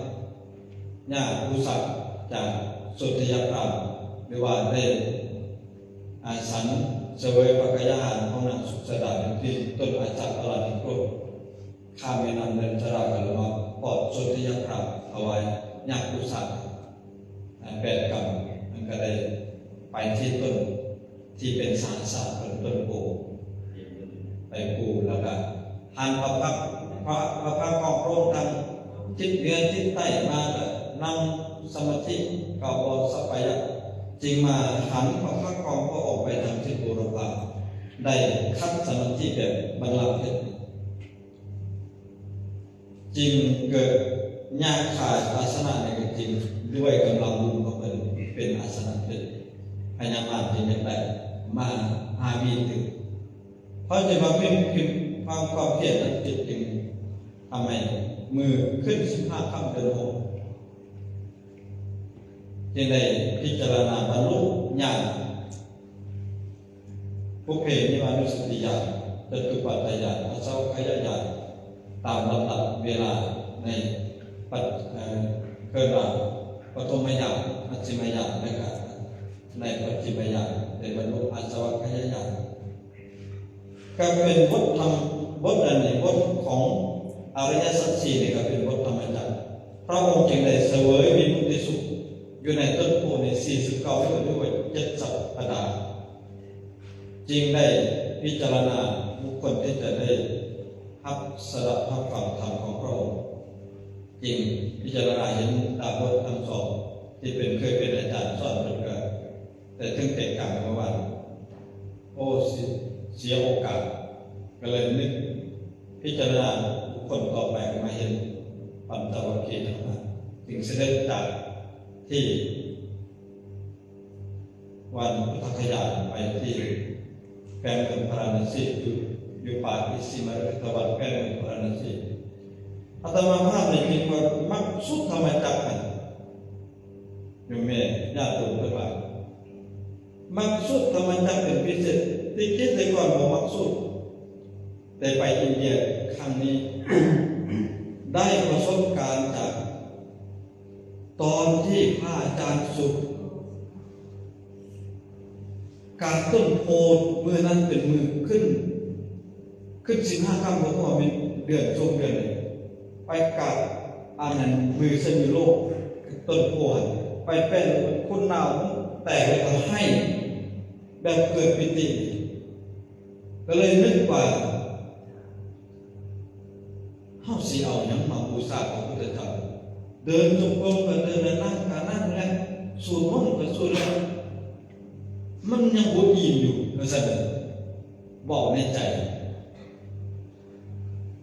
ຍາພູສາຈາກສົນທະຍາພາມ ຫຼືວ່າໄດ້ ອາສັນສະເຫວີຍພະກະຍາຫານຂອງນາງສຸກສະດາ ທີ່ຕົ້ນອາຈັກປະລາດນິໂຄດ ຂ້າມແມ່ນ້ຳເນີນຈະລາກັນລະມາປອດສົນທະຍາພາບຖວາຍຍາກປູຊາດ ແປດກຳ ມັນກະໄດ້ໄປທີ່ຕົ້ນທີ່ເປັນສາຫະສາດເປັນຕົ້ນໂພ ໄປປູ ແລ້ວກະຫັນພະພັກ ພະ ພະພັກຂອງພະອົງທາງທິດເໜືອທິດໃຕ້ມາ ກະນັ່ງສະມາທິ ກະບໍ່ສະໄປຍະ ຈຶ່ງມາຫັນພະພັກຂອງພະອົງໄປທາງທິດບູລະພາ ໄດ້ຂັດສະມາທິແບບບັນລັງເພັດ ຈຶ່ງເກີດຍາກຂາອາສະນະນີ້ ຈຶ່ງດ້ວຍກຳລັງບຸນຂອງເພິ່ນເປັນອາສະນະເພັດ ພະຍາມານຈຶ່ງຢາກໄດ້ມາຫາມີດຕື່ມ ເຂົາຈະມາເປັນ ເປັນຄວາມ ຄວາມພຽນນັ້ນຈຶ່ງທຳໃຫ້ມື້ຂຶ້ນສິບຫ້າຄ່ຳເດືອນຫົກ ຈຶ່ງໄດ້ພິຈາລະນາບັນລຸຍານ ປຸບເພນິວານຸສະຕິຍານ ຈະຕຸປັດຖາຍານ ອາສະວັກຂະຍະຍານ ຕາມລຳດັບເວລາໃນປັດ ເອີ່ ເອີ້ນວ່າປະຖົມມະຍານ ມັດຊິມະຍານ ແລະກະໃນປັດຈິມມະຍານ ໄດ້ບັນລຸອາສະວັກຂະຍະຍານ ກະເປັນບົດທຳ ບົດອັນນີ້ ບົດຂອງອະລິຍະສັດສີ່ນີ້ ກະເປັນບົດທຳມະຈັກ ພະອົງຈຶ່ງໄດ້ສະເຫວີຍວິມຸດຕິສຸກຢູ່ໃນຕົ້ນໂພນີ້ ສີ່ສິບເກົ້າມື້ ຫຼືວ່າເຈັດສັບປະດາ ຈຶ່ງໄດ້ພິຈາລະນາບຸກຄົນທີ່ຈະໄດ້ຮັບສະດັບຮັບຟັງທຳຂອງພະອົງ ຈຶ່ງພິຈາລະນາເຫັນຕາມບົດທັງສອງ ທີ່ເປັນ ເຄີຍເປັນອາຈານສອນເພິ່ນກະ ແຕ່ເຖິງແຕ່ກາງເມື່ອວານ ໂອ້ ເສຍ ເສຍໂອກາດ ກະເລີຍນຶກພິຈາລະນາບຸກຄົນຕໍ່ໄປ ມາເຫັນປັນຈະວັກຄີທັງຫ້າ ຈຶ່ງສະເດັດຈາກທີ່ວັນພຸດທະຄະຍານໄປທີ່ແຂວງເມືອງພາລານະສີ ຢູ່ ຢູ່ປ່າອິດຊິມະລິກະຕະວັນ ແຂວງເມືອງພາລານະສີ ອາດຕະມາພາບນີ້ຈຶ່ງວ່າມັກສູດທຳມະຈັກຫັ້ນ ໂຍມແມ່ຍາດໂຕເພິ່ນວ່າ ມັກສູດທຳມະຈັກເປັນພິເສດ ທີ່ຈິດແຕ່ກ່ອນບໍ່ມັກສູດ ແຕ່ໄປອິນເດຍຄັ້ງນີ້ ໄດ້ປະສົບການຈາກຕອນທີ່ພະອາຈານສູດ ກາງຕົ້ນໂພ ມື້ນັ້ນເປັນມື້ຂຶ້ນ ຂຶ້ນສິບຫ້າຄ່ຳ ບໍ່ຮູ້ວ່າແມ່ນເດືອນຊົງເດືອນໃດ ໄປກາງອັນນັ້ນ ມືຊະມີໂລກ ຕົ້ນໂພຫັ້ນ ໄປແປະ ຄົນໜາວແຕກ ແລ້ວກະໄຫ້ແບບເກີດປີຕິ ກະເລີຍນຶກວ່າ ເຮົາຊິເອົາຫຍັງມາບູຊາພະພຸດທະເຈົ້າ? ເດີນຈົງກົມກະເດີນ ແລະ ນັ່ງກະນັ່ງ ແລະ ສູດມົນກະສູດ ແລະ ມັນຍັງບໍ່ອີ່ມຢູ່ ວ່າຊັ້ນເດີ ເວົ້າໃນໃຈ.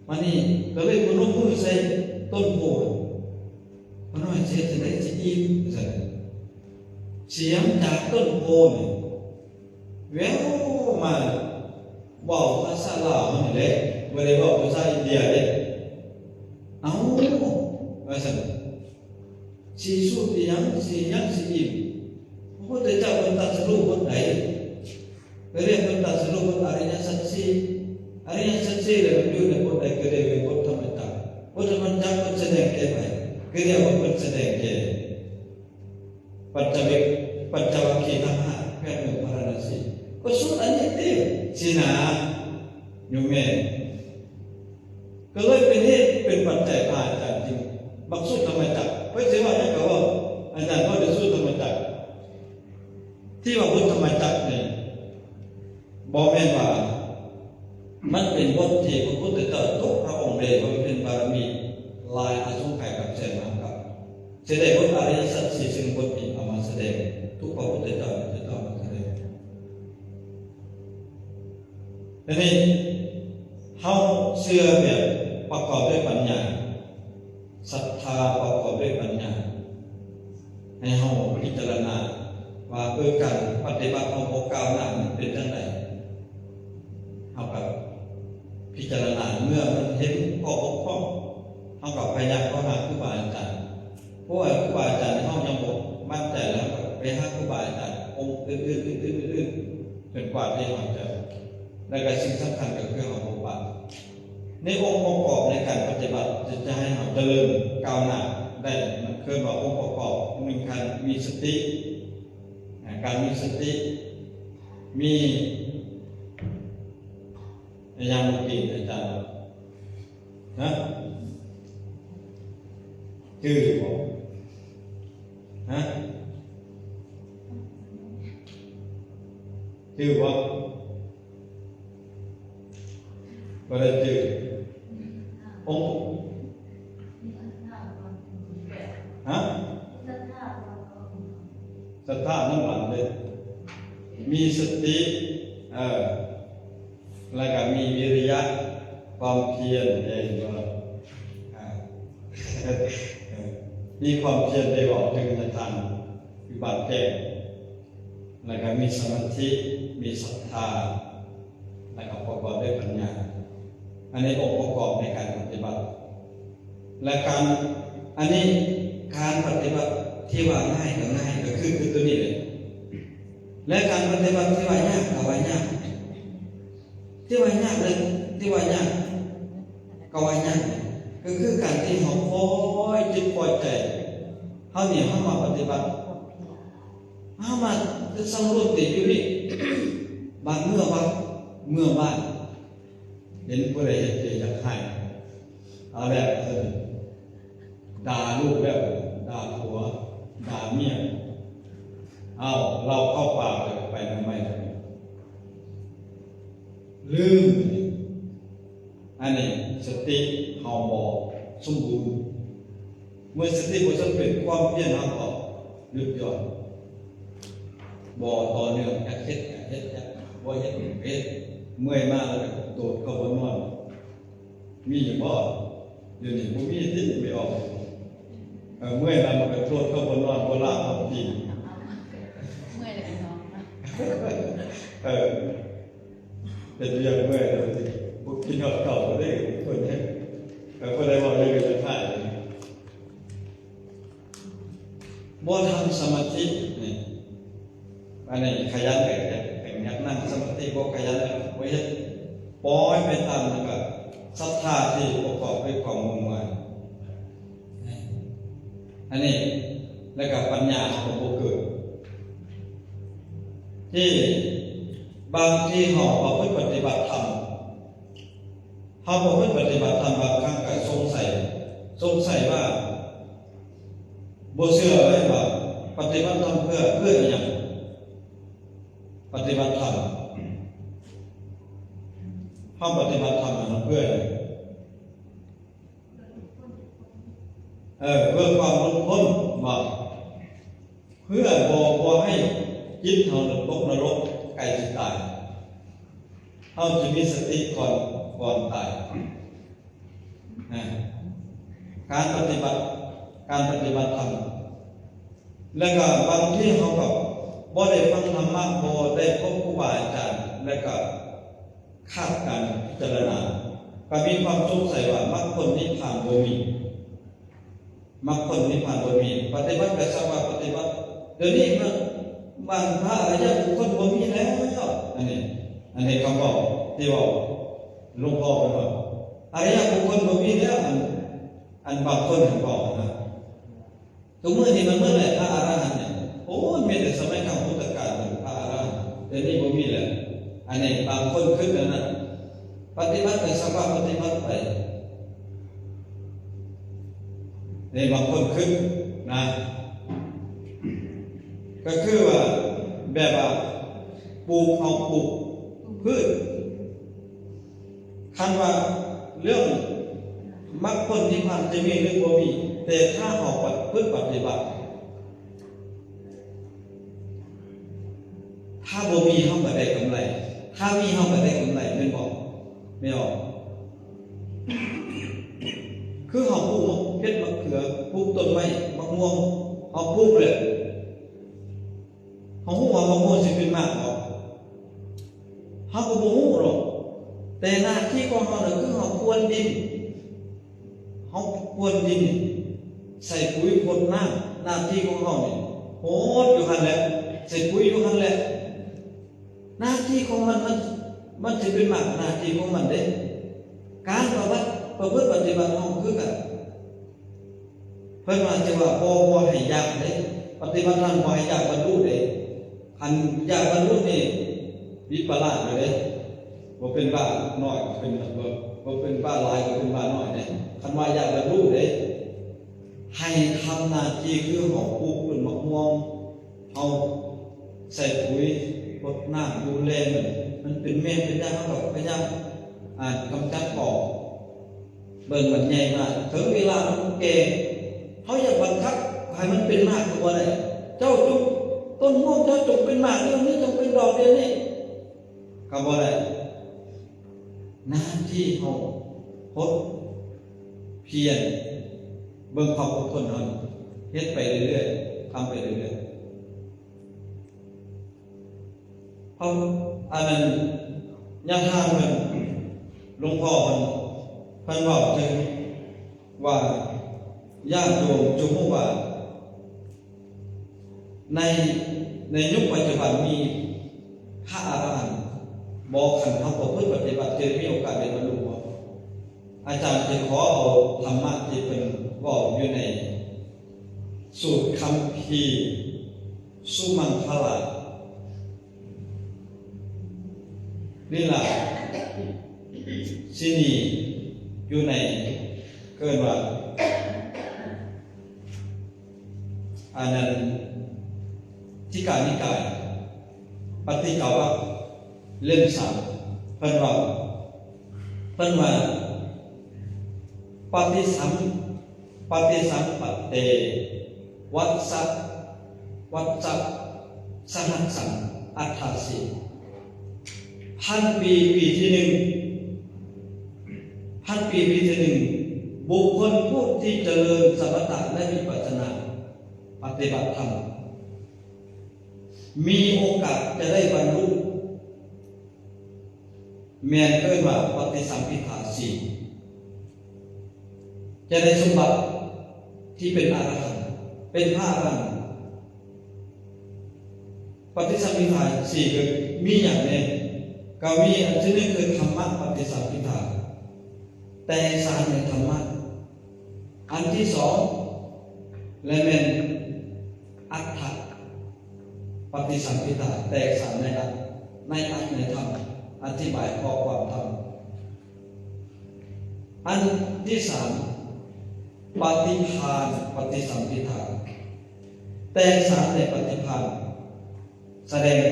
ບາດນີ້ກະເລີຍພະນົມມືໃສ່ຕົ້ນໂພ ພະນ້ອຍ ຊິເຮັດຈັ່ງໃດຊິອີ່ມ ວ່າຊັ້ນ. ສຽງຈາກຕົ້ນໂພນີ້ ແວ່ວມາ ເວົ້າພາສາລາວເຮົານີ້ແຫຼະ ບໍ່ໄດ້ເວົ້າພາສາອິນເດຍເດ້. ເອົ້າ ວ່າຊັ້ນ ຊິສູດອີ່ຫຍັງ ຊິຫຍັງ ຊິອີ່ມ? ພະພຸດທະເຈົ້າເພິ່ນຕັດສະຮູ້ບົດໃດ? ກະຮຽກເພິ່ນຕັດສະຮູ້ບົດອະລິຍະສັດສີ່ ອະລິຍະສັດສີ່ແລ້ວມັນຢູ່ໃນບົດໃດ? ກະຮຽກເປັນບົດທຳມະຈັກ ບົດທຳມະຈັກເພິ່ນສະແດງແກ່ໃຜ? ກະຮຽກວ່າເພິ່ນສະແດງແກ່ ປັນຈະເວກ ປັນຈະວັກຄີທັງຫ້າ ແຂວງເມືອງພາລານະສີ ກະສູດອັນນີ້ຕິ ຊິນາ ໂຍມແມ່ ກະເລີຍເປັນເຫດເປັນປັດໄຈ ພະອາຈານຈຶ່ງມັກສູດທຳມະຈັກ ເພິ່ນຊິເວົ້າຫຍັງກະເວົ້າ ອາຈານເວົ້າແຕ່ສູດທຳມະຈັກ ທີ່ວ່າບົດທຳມະຈັກນີ້ ບໍ່ແມ່ນວ່າມັນເປັນບົດທີ່ພະພຸດທະເຈົ້າຕົກພະອົງໄດ້ບຳເພັນບາລະມີຫຼາຍອະສົງໄຂກັບແສນມະຫາກັບ ຊິໄດ້ບົດອະລິຍະສັດສີ່ ຊຶ່ງບົດນີ້ເອົາມາສະແດງ ທຸກພະພຸດທະເຈົ້າຈະຕ້ອງມາສະແດງ. ທີນີ້ເຮົາເຊື່ອແບບປະກອບດ້ວຍປັນຍາ ສັດທາປະກອບດ້ວຍປັນຍາ ໃຫ້ເຮົາພິຈາລະນາວ່າ ເອີ ການປະຕິບັດເຮົາບໍ່ກ້າວໜ້າ ມັນເປັນຈັ່ງໃດ? ເຮົາກະພິຈາລະນາ ເມື່ອມັນເຫັນຂໍ້ບົກຜ່ອງ ເຮົາກະພະຍາຍາມເຂົ້າຫາຄູບາອາຈານ ເພາະວ່າຄູບາອາຈານເຮົາຍັງບໍ່ໝັ້ນໃຈ ແລ້ວເຮົາກະໄປຫາຄູບາອາຈານອົງອື່ນໆ ອື່ນໆ ອື່ນໆ ຈົນກວ່າທີ່ເຮົາຈະ ແລະກະສິ່ງສຳຄັນກະຄືເຮົາບໍ່ປະ ໃນອົງປະກອບໃນການປະຕິບັດ ຈະ ຈະໃຫ້ເຮົາຈະເລີນກ້າວໜ້າໄດ້ ມັນເອີ້ນວ່າອົງປະກອບ ໜຶ່ງ ການມີສະຕິ ການມີສະຕິ ມີອີ່ຫຍັງເມື່ອກີ້ອາຈານ? ຮະ? ຈື່ບໍ່? ຮະ? ຈື່ບໍ່? ບໍ່ໄດ້ຈື່. ອົງ ຮະ? ສັດທານຳຫຼັງເດ້ ມີສະຕິ ເອີ ແລ້ວກໍມີວິລິຍະ ຄວາມພຽນເດ້ ເຫັນບໍ່? ອ່າ ມີຄວາມພຽນໄດ້ເວົ້າເຖິງອາຈານຢູ່ບ້ານແກ້ງ ແລ້ວກໍມີສະມາທິ ມີສັດທາ ແລ້ວກໍປະກອບດ້ວຍປັນຍາ. ອັນນີ້ອົງປະກອບໃນການປະຕິບັດ ແລະ ການ ອັນນີ້ການປະຕິບັດທີ່ວ່າງ່າຍກໍງ່າຍ ກໍຄື ຄືຕົວນີ້ແຫຼະ ແລະ ການປະຕິບັດທີ່ວ່າຍາກກໍວ່າຍາກ ທີ່ວ່າຍາກ ແລະ ທີ່ວ່າຍາກກໍວ່າຍາກ ກໍຄືການທີ່ເຮົາປ່ອຍຈິດປ່ອຍໃຈເຮົານີ້ ເຮົາມາປະຕິບັດ ເຮົາມາສັງໂລດຕິຢູ່ນີ້ ບາດເມື່ອວັດ ເມື່ອວານ ເຫັນຜູ້ໃດເຮັດໃຈຢາກຮ້າຍ ເອົາແລ້ວ ເອີ ດ່າລູກແລ້ວ ດ່າຜົວ ດ່າເມຍ ເອົາ ເຫຼົ້າເຂົ້າປາກແລ້ວ ໄປນຳໄມ້ ລືມ. ອັນນີ້ສະຕິເຮົາບໍ່ສົມບູນ. ເມື່ອສະຕິບໍ່ສົມບູນ ຄວາມພຽນເຮົາກໍຢຸດຢ່ອນ ບໍ່ຕໍ່ເນື່ອງ ຢາກເຮັດກໍເຮັດ ຢາກບໍ່ເຮັດກໍເຮັດ ເມື່ອຍມາແລ້ວກໍໂດດເຂົ້າບ່ອນນອນ. ມີຢູ່ບໍ່? ດຽວນີ້ບໍ່ມີຕິ ໄປອອກ ເອີ ເມື່ອຍແລ້ວມັນກໍໂດດເຂົ້າບ່ອນນອນ ບໍ່ລາບອອກຕີນ ເມື່ອຍແລ້ວກໍນອນ ເອີ. ເຮັດວຽກເມື່ອຍແລ້ວ ບໍ່ກິນຮອດເຂົ້າເດ້ ຄົນເຮັດ ເອີ ຜູ້ໃດເວົ້າເລື່ອງສຸດທ້າຍ ບໍ່ທຳສະມາທິນີ້ ອັນນີ້ຂະຫຍັນກໍຢາກ ຢາກນັ່ງສະມາທິ ບໍ່ຂະຫຍັນກໍບໍ່ເຮັດ ປ່ອຍໄປຕາມ ແລ້ວກໍສັດທາທີ່ປະກອບດ້ວຍຄວາມງມງາຍ ອັນນີ້ ແລ້ວກໍປັນຍາກໍບໍ່ເກີດ ທີ່ບາງທີເຮົາປະພຶດປະຕິບັດທຳ ເຮົາປະພຶດປະຕິບັດທຳ ບາງຄັ້ງກໍສົງໄສ ສົງໄສວ່າ ບໍ່ເຊື່ອເລີຍວ່າປະຕິບັດທຳເພື່ອ ເພື່ອອີ່ຫຍັງ? ປະຕິບັດທຳ ເຮົາປະຕິບັດທຳເພື່ອຫຍັງ? ເອີ ເພື່ອຄວາມຫຼຸດພົ້ນ ບໍ່ ເພື່ອບໍ່ ບໍ່ໃຫ້ຈິດເຮົາຕົກນະລົກ ໃກ້ຊິຕາຍ ເຮົາຈະມີສະຕິກ່ອນ ກ່ອນຕາຍ ນະ ການປະຕິບັດ ການປະຕິບັດທຳ ແລ້ວກໍບາງທີເຮົາກໍບໍ່ໄດ້ຟັງທຳມະ ບໍ່ໄດ້ພົບຄູບາອາຈານ ແລ້ວກໍຂາດການພິຈາລະນາ ກໍມີຄວາມສົງໄສວ່າມັກຜົນນິບພານບໍ່ມີ ມັກຜົນນິບພານບໍ່ມີ ປະຕິບັດກໍສັກວ່າປະຕິບັດ ດຽວນີ້ມັນ ບາງພະອະລິຍະບຸກຄົນບໍ່ມີແລ້ວ ອັນນີ້ ອັນນີ້ຄຳເວົ້າທີ່ເວົ້າ ຫຼວງພໍ່ເພິ່ນວ່າ ອະລິຍະບຸກຄົນບໍ່ມີແລ້ວ ອັນ ອັນບາງຄົນເຫັນເວົ້ານະ ທຸກມື້ນີ້ມັນໝົດແລ້ວ ພະອະລະຫັນນີ້ ໂອ້ ມີແຕ່ສະໄໝຄັ້ງພຸດທະການເປັນພະອະລະຫັນ ດຽວນີ້ບໍ່ມີແລ້ວ ອັນນີ້ບາງຄົນຄິດແນວນັ້ນ ປະຕິບັດກໍສັກວ່າປະຕິບັດໄປ ນີ້ບາງຄົນຄິດນະ ກໍຄືວ່າແບບວ່າປູກ ເຮົາປູກພືດ ຄັນວ່າເລື່ອງມັກຜົນນິບພານຈະມີຫຼືບໍ່ມີ ແຕ່ຖ້າເຮົາປະພຶດປະຕິບັດ ຖ້າບໍ່ມີເຮົາກໍໄດ້ກຳໄລ ຖ້າມີເຮົາກໍໄດ້ກຳໄລ ແມ່ນບໍ່? ແມ່ນບໍ່? ຄືເຮົາປູກໝາກເຜັດ ໝາກເຂືອ ປູກຕົ້ນໄມ້ ໝາກມ່ວງ ເຮົາປູກແລ້ວ ເຮົາຮູ້ວ່າມະມ່ວງຊິເປັນໝາກບໍ່? ເຮົາກໍບໍ່ຮູ້ດອກ ແຕ່ໜ້າທີ່ຂອງເຮົານະ ຄືເຮົາພຣວນດິນ ເຮົາພຣວນດິນ ໃສ່ປຸ໋ຍ ຫົດນ້ຳ ໜ້າທີ່ຂອງເຮົານີ້ ຫົດຢູ່ຫັ້ນແຫຼະ ໃສ່ປຸ໋ຍຢູ່ຫັ້ນແຫຼະ ໜ້າທີ່ຂອງມັນ ມັນ ມັນຊິເປັນໝາກ ໜ້າທີ່ຂອງມັນເດ້ ການປະບັດ ປະພຶດປະຕິບັດເຮົາຄືກັນ ເພິ່ນວ່າຈະວ່າບໍ່ ບໍ່ໃຫ້ຢາກເດ້ ປະຕິບັດທຳບໍ່ໃຫ້ຢາກບັນລຸເດ້ ຄັນຢາກບັນລຸນີ້ ວິປະລາດຢູ່ເດ້. ບໍ່ເປັນບ້ານ້ອຍກໍເປັນ ບໍ່ ບໍ່ເປັນບ້າຫຼາຍກໍເປັນບ້ານ້ອຍເດ້. ຄັນວ່າຢາກບັນລຸເດ້ ໃຫ້ທຳໜ້າທີ່ຄືເຮົາປູກຕົ້ນໝາກມ່ວງ, ເຮົາໃສ່ປຸ໋ຍ, ຫົດນ້ຳ, ດູແລມັນ, ມັນເປັນເມັດເປັນຫຍັງ ເຮົາກໍພະຍາຍາມ ອ່າ ກຳຈັດອອກ. ເບິ່ງມັນໃຫຍ່ມາກ, ເຖິງເວລາມັນແກ່, ເຮົາຢາກບັງຄັບໃຫ້ມັນເປັນໝາກກໍບໍ່ໄດ້. ເຈົ້າຈົ່ງ, ຕົ້ນມ່ວງເຈົ້າຈົ່ງເປັນໝາກດຽວນີ້, ຈົ່ງເປັນດອກດຽວນີ້ ກໍບໍ່ໄດ້. ໜ້າທີ່ເຮົາຫົດພຽນ, ເບິ່ງຄວາມອົດທົນເຮົາ, ເຮັດໄປເລື້ອຍໆ, ທຳໄປເລື້ອຍໆ. ເພາະອັນນັ້ນ ຍາທ່ານເພິ່ນ ຫຼວງພໍ່ເພິ່ນ ເພິ່ນເວົ້າເຖິງວ່າ ຍາດໂຍມຈົ່ງຮູ້ວ່າ ໃນ ໃນຍຸກປັດຈຸບັນມີພະອະລະຫັນບໍ່? ຄັນເຮົາປະພຶດປະຕິບັດ ຈະມີໂອກາດໄດ້ບັນລຸບໍ່? ອາຈານຈະຂໍເອົາທຳມະທີ່ເພິ່ນເວົ້າຢູ່ໃນສູດຄຳພີ ສຸມັງຄະລາ ລິລາຊິນີ ຢູ່ໃນ ເອີ້ນວ່າ ອັນນັ້ນ ທີຄະນິກາຍ ປະຕິກະວັກ ເຫຼັ້ມສາມ ເພິ່ນເວົ້າ ເພິ່ນວ່າ ປະຕິສັມ ປະຕິສັມປະເຕ ວັດສະ ວັດສະ ສະຫັດສັງ ອັດຖາສີ ພັນປີ ປີທີໜຶ່ງ ພັນປີ ປີທີໜຶ່ງ ບຸກຄົນຜູ້ທີ່ຈະເລີນສະມະຖະ ແລະ ວິປັດສະນາ ປະຕິບັດທຳ ມີໂອກາດຈະໄດ້ບັນລຸ ແມ່ນເອີ້ນວ່າປະຕິສຳພິທາສີ່ ຈະໄດ້ສົມບັດທີ່ເປັນອະລະຫັນ ເປັນພະອະລະຫັນ. ປະຕິສຳພິທາສີ່ກໍມີຫຍັງແດ່? ກໍມີອັນທີໜຶ່ງຄືທຳມະປະຕິສຳພິທາ ແຕກສານໃນທຳມະ. ອັນທີສອງ ແລະ ແມ່ນອັດຖະປະຕິສຳພິທາ ແຕກສານໃນອັດ ໃນອັດໃນທຳ ອະທິບາຍຂໍ້ຄວາມທຳ. ອັນທີສາມ ປະຕິພານປະຕິສຳພິທາ ແຕກສານໃນປະຕິພານ ສະແດງ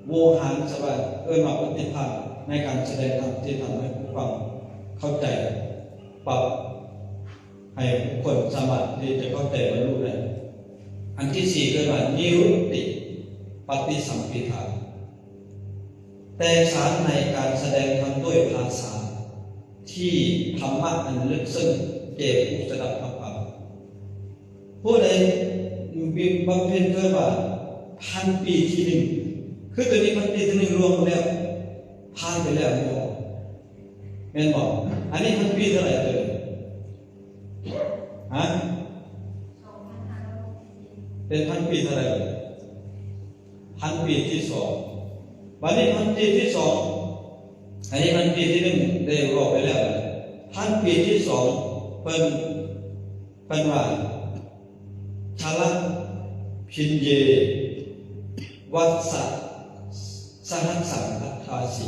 ໂວຫານສະບາຍ ເອີ້ນວ່າປະຕິພານ ໃນການສະແດງທຳທີ່ທຳໃຫ້ຜູ້ຟັງເຂົ້າໃຈ ປັບໃຫ້ບຸກຄົນສາມາດທີ່ຈະເຂົ້າໃຈບັນລຸໄດ້. ອັນທີສີ່ ເອີ້ນວ່ານິຣຸດຕິປະຕິສຳພິທາ ແຕກສານໃນການສະແດງທຳດ້ວຍພາສາ ທີ່ທຳມະອັນເລິກເຊິ່ງແກ່ຜູ້ສະດັບຮັບຟັງ. ຜູ້ໃດມີບຳເພັນເກີດວ່າພັນປີທີໜຶ່ງ ຄືຕົວນີ້ພັນປີທີໜຶ່ງລ່ວງໄປແລ້ວ ຜ່ານໄປແລ້ວແມ່ນບໍ່? ແມ່ນບໍ່? ອັນນີ້ພັນປີເທົ່າໃດຕົວນີ້? ຮະ? ເປັນພັນປີເທົ່າໃດ? ພັນປີທີສອງ ບັດນີ້ພັນປີທີສອງ ອັນນີ້ພັນປີທີໜຶ່ງໄດ້ເວົ້າໄປແລ້ວ ພັນປີທີສອງ ເພິ່ນ ເພິ່ນວ່າ ຊະລະພິນເຍ ວັດສະ ສະຫັດສັງ ອັດຖາສີ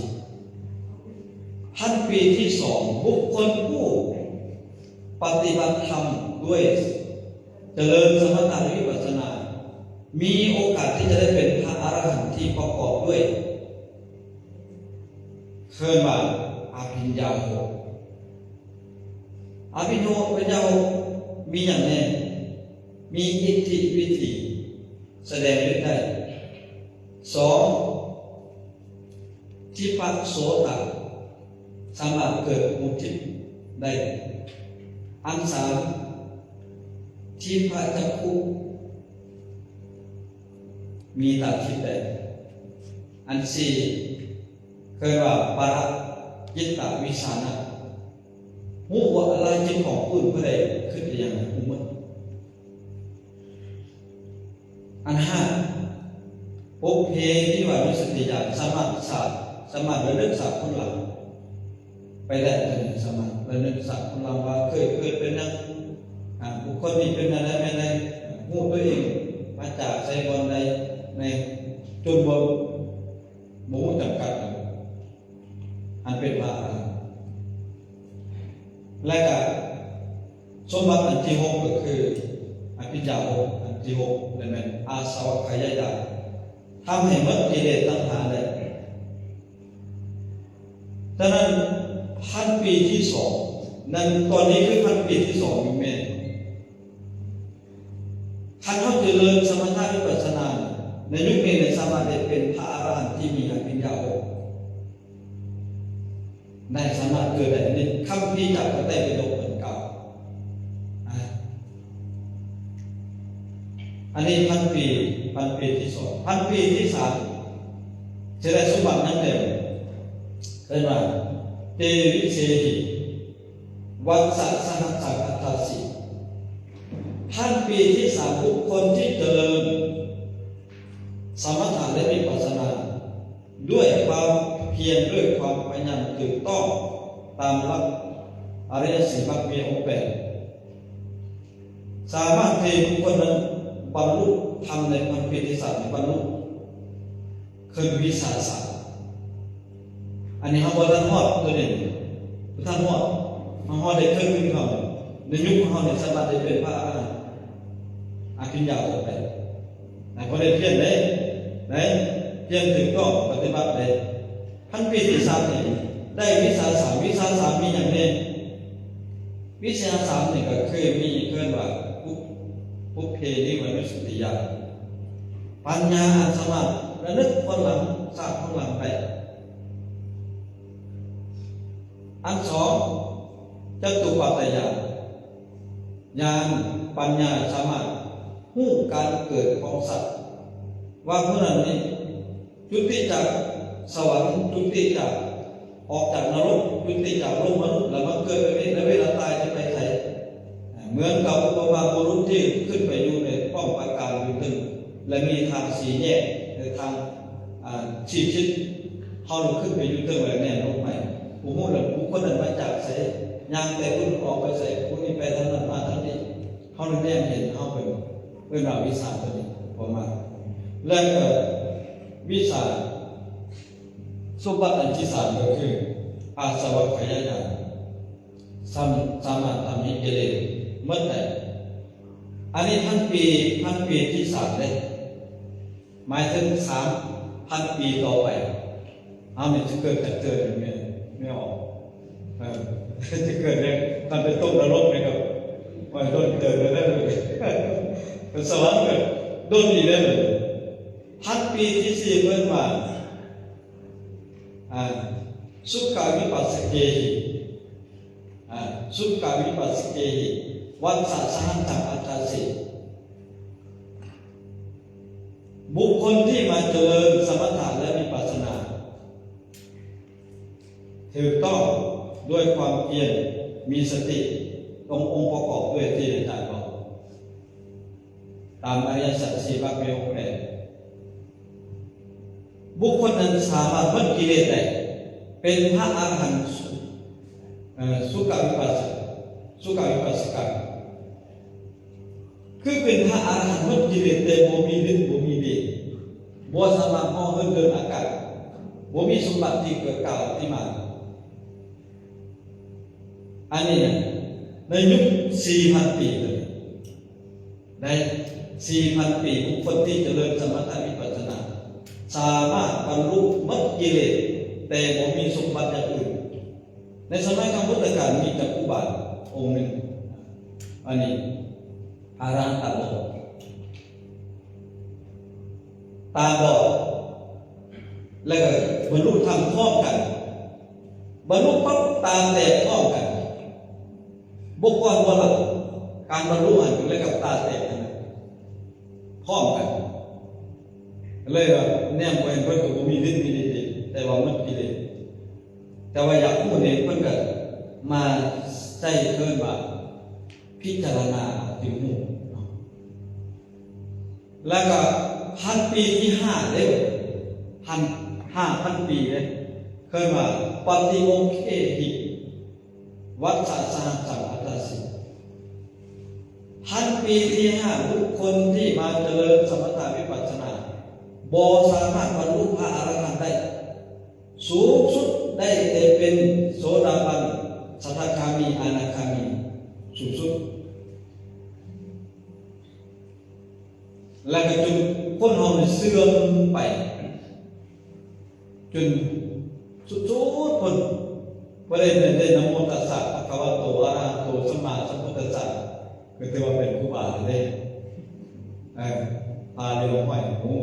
ພັນປີທີສອງ ບຸກຄົນຜູ້ປະຕິບັດທຳດ້ວຍ ຈະເລີນສະມະຖະ ແລະ ວິປັດສະນາ ມີໂອກາດທີ່ຈະໄດ້ເປັນພະອະລະຫັນທີ່ປະກອບດ້ວຍ ເອີ້ນວ່າອະພິນຍາຫົກ ອະພິນຍາຫົກ ອະພິນຍາຫົກ ມີຫຍັງແດ່? ມີອິດທິວິດຖີ ສະແດງລິດໄດ້. ສອງ ທິພະໂສຕະ ສາມາດເກີດຮູ້ທິບໄດ້. ອັນສາມ ທິພະຈັກຂຸ ມີຕາທິບໄດ້. ອັນສີ່ ເອີ້ນວ່າປະລະຈິດຕະວິຊານະ ຮູ້ວ່າອາລະຈິດຂອງຜູ້ອື່ນ ຜູ້ໃດຄິດອີ່ຫຍັງ ຮູ້ໝົດ. ອັນຫ້າ ປຸບເພນິວາສານຸສະຕິຍານ ສາມາດຊາບ ສາມາດລະລຶກຊາບຜົນຫຼັງໄປໄດ້. ຕົວນີ້ສາມາດລະນຶກຊາບຜົນຫຼັງວ່າເຄີຍເກີດເປັນຫຍັງ ອາ ບຸກຄົນນີ້ເປັນແນວໃດ ແມ່ນໃດ ຮູ້ຕົວເອງມາຈາກໃສ ບ່ອນໃດ ໃນ ຈົນບໍ່ ບໍ່ຮູ້ຈຳກັດ ອັນເປັນພະອະລະຫັນ. ແລະກະສົມບັດອັນທີຫົກ ກໍຄືອະພິນຍາຫົກ ອັນທີຫົກ ແລະແມ່ນອາສະວັກຂະຍະຍານ ທຳໃຫ້ໝົດກິເລດຕັນຫາໄດ້. ສະນັ້ນ ພັນປີທີສອງນັ້ນ ຕອນນີ້ຄືພັນປີທີສອງຢູ່ແມ່ນ ຄັນເຮົາຈະເລີນສະມະຖະວິປັດສະນາ ໃນຍຸກນີ້ ສາມາດໄດ້ເປັນພະອະລະຫັນທີ່ມີອະພິນຍາຫົກ ໄດ້ ສາມາດເກີດໄດ້. ໃນຄຳພີຈາກພະໄຕປິດົກເພິ່ນກ່າວ ອາ ອັນນີ້ພັນປີ ພັນປີທີສອງ. ພັນປີທີສາມ ຈະໄດ້ສົມບັດຫຍັງແດ່? ເອີ້ນວ່າ ເຕວິເສຫິ ວັດສະສະຫັດສັງ ອັດຖາສີ. ພັນປີທີສາມ ບຸກຄົນທີ່ຈະເລີນສະມະຖະ ແລະ ວິປັດສະນາ ດ້ວຍຄວາມພຽນ ດ້ວຍຄວາມພະຍາຍາມຖືກຕ້ອງຕາມຫຼັກອະລິຍະສີ່ມັກມີອົງແປດ ສາມາດເຮັດໃຫ້ບຸກຄົນນັ້ນບັນລຸທຳໃນພັນປີທີສາມ ບັນລຸ ຄືວິຊາສາມ. ອັນນີ້ເຮົາບໍ່ທັນຮອດຕົວນີ້ ບໍ່ທັນຮອດ. ເຮົາຮອດໄດ້ເຄິ່ງໜຶ່ງເທົ່ານັ້ນ. ໃນຍຸກຂອງເຮົານີ້ສາມາດໄດ້ເປັນພະອະລະຫັນ ອະພິນຍາອອກໄດ້ ນະ ບໍ່ໄດ້ພຽນເດ້ ໄດ້ພຽນຖືກຕ້ອງ ປະຕິບັດໄດ້. ພັນປີທີສາມນີ້ ໄດ້ວິຊາສາມ. ວິຊາສາມມີຫຍັງແດ່? ວິຊາສາມນີ້ກໍຄືມີ ເອີ້ນວ່າ ປຸບ ປຸບເພນິວານຸສະຕິຍານ ປັນຍາອັນສາມາດລະນຶກຜົນຫຼັງ ຊາດຜົນຫຼັງໄດ້. ອັນສອງ ຈະຕຸປັດຕະຍານ ຍານປັນຍາສາມາດຮູ້ການເກີດຂອງສັດ ວ່າຜູ້ນັ້ນນີ້ ຈຸຕິຈາກສະຫວັນ ຈຸຕິຈາກ ອອກຈາກນະລົກ ຈຸຕິຈາກໂລກມະນຸດ ແລ້ວມາເກີດແບບນີ້ ແລ້ວເວລາຕາຍຈະໄປໃສ? ເໝືອນກັບອຸປະມາບຸລຸດທີ່ຂຶ້ນໄປຢູ່ໃນປ້ອມປາການຢູ່ເທິງ ແລະ ມີທາງສີ່ແຍກ ຫຼື ທາງ ອາ ສີ່ທິດ ເຮົາລົງຂຶ້ນໄປຢູ່ເທິງ ແລ້ວແນມລົງໃໝ່ ບໍ່ຮູ້ແລ້ວບຸກຄົນນັ້ນມາຈາກໃສ ຍ່າງແຕ່ພຸ້ນອອກໄປໃສ ຜູ້ນີ້ໄປທາງນັ້ນມາທາງນີ້ ເຮົາແນມເຫັນ ເຮົາເປັນ ເອີ້ນວ່າວິຊາຕົວນີ້ອອກມາ. ແລະ ກໍວິຊາສົມບັດອັນທີສາມ ກໍຄືອາສະວັກຂະຍະຍານ ສາມ- ສາມາດທຳໃຫ້ກິເລດໝົດໄດ້. ອັນນີ້ພັນປີ ພັນປີທີສາມເດ້ ໝາຍເຖິງສາມພັນປີຕໍ່ໄປ ເຮົານີ້ຈະເກີດກະເຕີນແມ່ນ ແມ່ນອອກ ເອີ ຈະເກີດແລ້ວ ຄັນໄປຕົກນະລົກນີ້ກໍ ໂອ້ຍ ດົນເຕີບແລ້ວເດີ ໄປສະຫວັນກໍດົນອີກແລ້ວເດີ. ພັນປີທີສີ່ ເພິ່ນວ່າ ອາ ສຸຂະວິປັດສະເກຫິ ອາ ສຸຂະວິປັດສະເກຫິ ວັດສະສະຫັດສັງ ອັດຖາສີ. ບຸກຄົນທີ່ມາຈະເລີນສະມະຖະ ແລະ ວິປັດສະນາ ຖືກຕ້ອງດ້ວຍຄວາມພຽນ ມີສະຕິ ຕົງອົງປະກອບດ້ວຍທີ່ອາຈານບອກ ຕາມອະລິຍະສັດສີ່ ມັກມີອົງແປດ ບຸກຄົນນັ້ນສາມາດໝົດກິເລດໄດ້ ເປັນພະອະລະຫັນ ເອີ ສຸຂະວິປັດສະ ສຸຂະວິປັດສະກະ ຄືເປັນພະອະລະຫັນໝົດກິເລດ ແຕ່ບໍ່ມີລິດ ບໍ່ມີເດດ ບໍ່ສາມາດເຫາະເຫີນເດີນອາກາດ ບໍ່ມີສົມບັດທີ່ເກີດກ່າວທີ່ມາ. ອັນນີ້ນະ ໃນຍຸກສີ່ພັນປີເລີຍ ໃນສີ່ພັນປີ ບຸກຄົນທີ່ຈະເລີນສະມະຖະວິປັດສະນາ ສາມາດບັນລຸໝົດກິເລດ ແຕ່ບໍ່ມີສົມບັດຢ່າງອື່ນ. ໃນສະໄໝຄັ້ງພຸດທະການ ມີຈັກຂຸບານອົງໜຶ່ງ ອັນນີ້ອະລະຫັນຕາບອດ ຕາບອດ ແລ້ວກໍບັນລຸທຳພ້ອມກັນ ບັນລຸປັບຕາແຕກພ້ອມກັນ ບໍ່ກ່ອນບໍ່ຫຼັງ ການບັນລຸຫັ້ນ ແລ້ວກໍຕາແຕກຫັ້ນນະ ພ້ອມກັນ ເລີຍວ່າແນມບໍ່ເຫັນເພິ່ນກໍບໍ່ມີລິດມີເດດ ແຕ່ວ່າໝົດກິເລດ ແຕ່ວ່າຢາກຮູ້ນີ້ເພິ່ນກໍມາໃຊ້ເອີ້ນວ່າພິຈາລະນາເອົາຈຶ່ງຮູ້ເນາະ. ແລ້ວກໍພັນປີທີຫ້າເດ້ ພັນ ຫ້າພັນປີເດ້ ເອີ້ນວ່າປະຕິໂມກເຂຫິ ວັດສະສະຫັດສັງ ອັດຖາສີ. ພັນປີທີຫ້າ ບຸກຄົນທີ່ມາຈະເລີນສະມະຖະວິປັດສະນາ ບໍ່ສາມາດບັນລຸພະອະລະຫັນໄດ້ ສູງສຸດໄດ້ແຕ່ເປັນໂສດາບັນ ສະດາຄາມີ ອະນາຄາມີ ສູງສຸດ. ແລ້ວກໍຈົນຄົນເຮົານີ້ເສື່ອມໄປ ຈົນສຸດໆພຸ້ນ ບໍ່ໄດ້ ໄດ້ນະໂມຕັດສະ ພະຄະວະໂຕ ອະລະຫະໂຕ ສຳມາສຳພຸດທັດສະ ກໍຖືວ່າເປັນຄູບາແລ້ວເດ້. ເອີ ພາເລື່ອງຫ້ອຍຫູ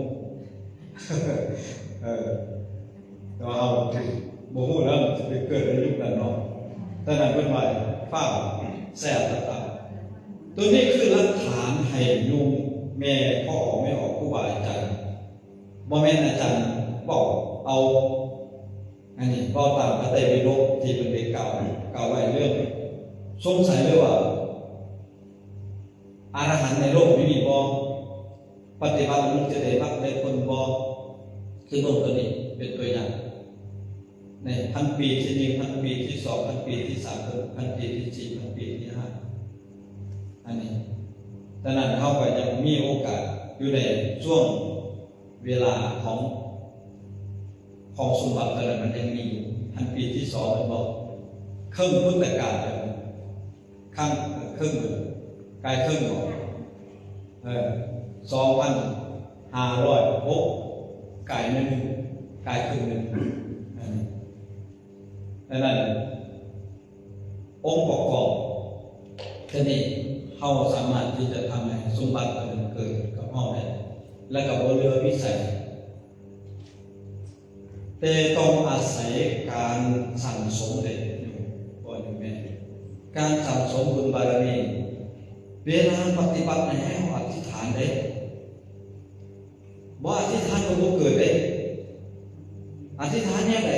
ເອີ ແຕ່ວ່າເຮົາບໍ່ຮູ້ແລ້ວ ມັນຈະໄປເກີດໃນຍຸກນັ້ນເນາະ. ແຕ່ນັ້ນເພິ່ນວ່າຟ້າວໃສ່ອັດຕະຕາ. ໂຕນີ້ຄືຫຼັກຖານໃຫ້ໂຍມແມ່ພໍ່ອອກແມ່ອອກ ຄູບາອາຈານ ບໍ່ແມ່ນອາຈານເວົ້າເອົາ ອັນນີ້ເວົ້າຕາມພະໄຕປິໂດກທີ່ເພິ່ນໄດ້ກ່າວ ກ່າວໄວ້ເລື່ອງ ສົງໄສເລີຍວ່າ ອະລະຫັນໃນໂລກນີ້ມີບໍ່? ປະຕິບັດມັນຈະໄດ້ມັກໄດ້ຜົນບໍ່? ຄືເບິ່ງໂຕນີ້ເປັນຕົວຢ່າງ ໃນພັນປີທີໜຶ່ງ ພັນປີທີສອງ ພັນປີທີສາມ ພັນປີທີສີ່ ພັນປີທີຫ້າ ອັນນີ້. ສະນັ້ນເຮົາກໍຍັງມີໂອກາດຢູ່ໃນຊ່ວງເວລາຂອງ ຂອງສົມບັດຕົວນັ້ນ ມັນຍັງມີຢູ່. ພັນປີທີສອງ ແມ່ນບໍ່? ເຄິ່ງພຸດທະການ ຄັ້ງ ເຄິ່ງ ກາຍເຄິ່ງບໍ່? ເອີ ສອງພັນຫ້າຮ້ອຍຫົກ ກາຍໜຶ່ງ ກາຍເຄິ່ງໜຶ່ງ. ອັນນີ້ ດັ່ງນັ້ນ ອົງປະກອບຕົວນີ້ ເຮົາສາມາດທີ່ຈະທຳໃຫ້ສົມບັດຕົວນັ້ນເກີດກັບເຮົາໄດ້ ແລະກໍບໍ່ເຫຼືອວິໄສ. ແຕ່ຕ້ອງອາໄສການສັ່ງສົມເດ້ ພໍ່ແມ່ ການສັ່ງສົມບຸນບາລະມີ. ເວລາປະຕິບັດໃຫ້ເຮົາອະທິຖານເດ້ ບໍ່ອະທິຖານກໍບໍ່ເກີດເດ້. ອະທິຖານແນວໃດ?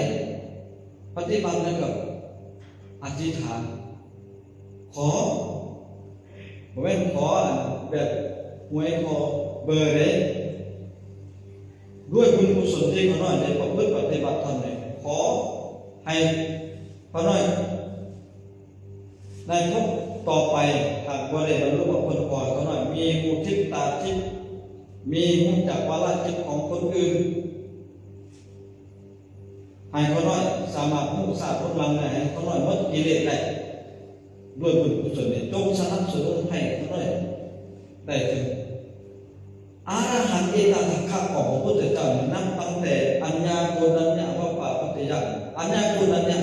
ປະຕິບັດແລ້ວກໍອະທິຖານ ຂໍ ບໍ່ແມ່ນຂໍ ອັນ ແບບຫວຍຂໍເບີເດ້. ດ້ວຍບຸນກຸສົນທີ່ຂ້ານ້ອຍໄດ້ປະພຶດປະຕິບັດທຳນີ້ ຂໍໃຫ້ຂ້ານ້ອຍໃນພົບຕໍ່ໄປ ຫາກບໍ່ໄດ້ບັນລຸມາເພິ່ນ ຂໍໃຫ້ຂ້ານ້ອຍມີຫູທິບຕາທິບ ມີຮູ້ຈັກວາລະຈິດຂອງຄົນອື່ນ. ໃຫ້ຂ້ານ້ອຍສາມາດຮູ້ຊາດພົ້ນຫຼັງໄດ້ ໃຫ້ຂ້ານ້ອຍໝົດກິເລດໄດ້ ດ້ວຍບຸນກຸສົນນີ້ ຈົ່ງສະໜັບສະໜູນໃຫ້ຂ້ານ້ອຍໄດ້ເຖິງອະລະຫັນເອຕະທັກຂະຂອງພະພຸດທະເຈົ້ານີ້ ນັບຕັ້ງແຕ່ອັນຍາໂກນັນຍະ ອະປະປາປັດຈະຍະ ອັນຍາໂກນັນຍະ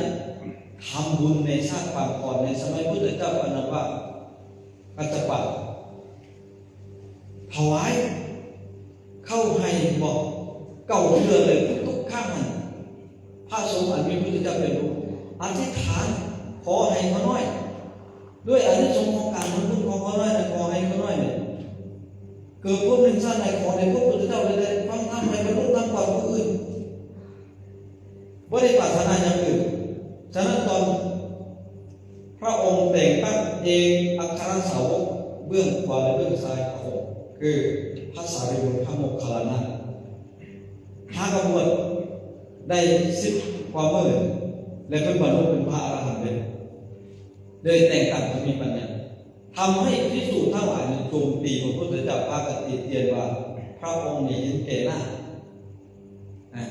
ທຳບຸນໃນຊາດປາງກ່ອນ ໃນສະໄໝພຸດທະເຈົ້າ ອານາວາ ກັດຈະປະ ຖວາຍເຂົ້າໃຫ້ບໍ່ ເກົ້າເທື່ອເລີຍ ທຸກໆຄັ້ງຫັ້ນ ພະສົງອັນມີພຸດທະເຈົ້າເປັນຜູ້ອະທິຖານ ຂໍໃຫ້ຂ້ານ້ອຍ ດ້ວຍອານິສົງຂອງການທຳບຸນຂອງຂ້ານ້ອຍນະ ຂໍໃຫ້ຂ້ານ້ອຍນີ້ເກີດພົບໜຶ່ງຊາດໃດ ຂໍໃຫ້ພົບພຸດທະເຈົ້າ ແລະ ໄດ້ຟັງທຳ ໃຫ້ບັນລຸທຳກ່ອນຜູ້ອື່ນ. ບໍ່ໄດ້ປາດຖະໜາຢ່າງອື່ນ. ສະນັ້ນຕອນພະອົງແຕ່ງຕັ້ງເອກອັກຄະສາວົກເບື້ອງຂວາ ແລະ ເບື້ອງຊ້າຍຂອງພະອົງ ຄືພະສາລີບຸດ ພະໂມກຄັນລານະ ຫາກະບວດໄດ້ສິບກວ່າມື້ ແລະ ເພິ່ນບັນລຸເປັນພະອະລະຫັນເລີຍ ໂດຍແຕ່ງຕັ້ງຜູ້ມີປັນຍາ. ທຳໃຫ້ພິກສຸທັງຫຼາຍນີ້ໂຈມຕີພະພຸດທະເຈົ້າ ພາກັນຕິຕຽນວ່າ ພະອົງນີ້ເຫັນແກ່ໜ້າ. ອາ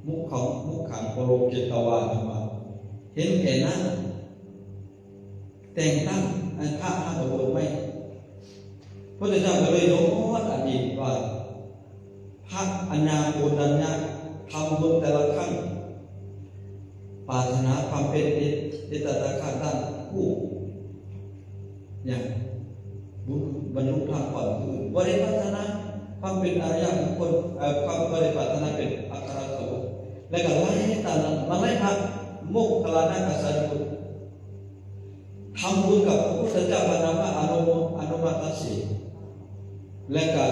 ມຸຂະ ມຸຂັງ ປະໂລກິຕະວາ ເພິ່ນວ່າ ເຫັນແກ່ໜ້າ ແຕ່ງຕັ້ງໃຫ້ພະຫາກະບວດໃໝ່. ພຸດທະເຈົ້າກໍເລີຍຍ້ອນອະດີດວ່າ ພະອັນຍາໂກນລັນຍະທຳບຸນແຕ່ລະຄັ້ງ ປາດຖະໜາຄວາມເປັນເອ ເອຕະທັກຂະດ້ານຮູ້ຫຍັງ ບຸນບັນລຸທາງຄວາມຄື ບໍ່ໄດ້ປາດຖະໜາຄວາມເປັນອະລິຍະບຸກຄົນ ເອີ ຄວາມ ບໍ່ໄດ້ປາດຖະໜາເປັນອັກຄະສາວົກ ແລະ ກໍໄລ່ຕາມນັ້ນມາໄລ່ພະໂມກຄັນລານະກະສາລີບຸດ ທຳບຸນກັບພະພຸດທະເຈົ້າ ພະນາມວ່າອະນຸ ອະນຸມາຕະເສນ ແລະກະ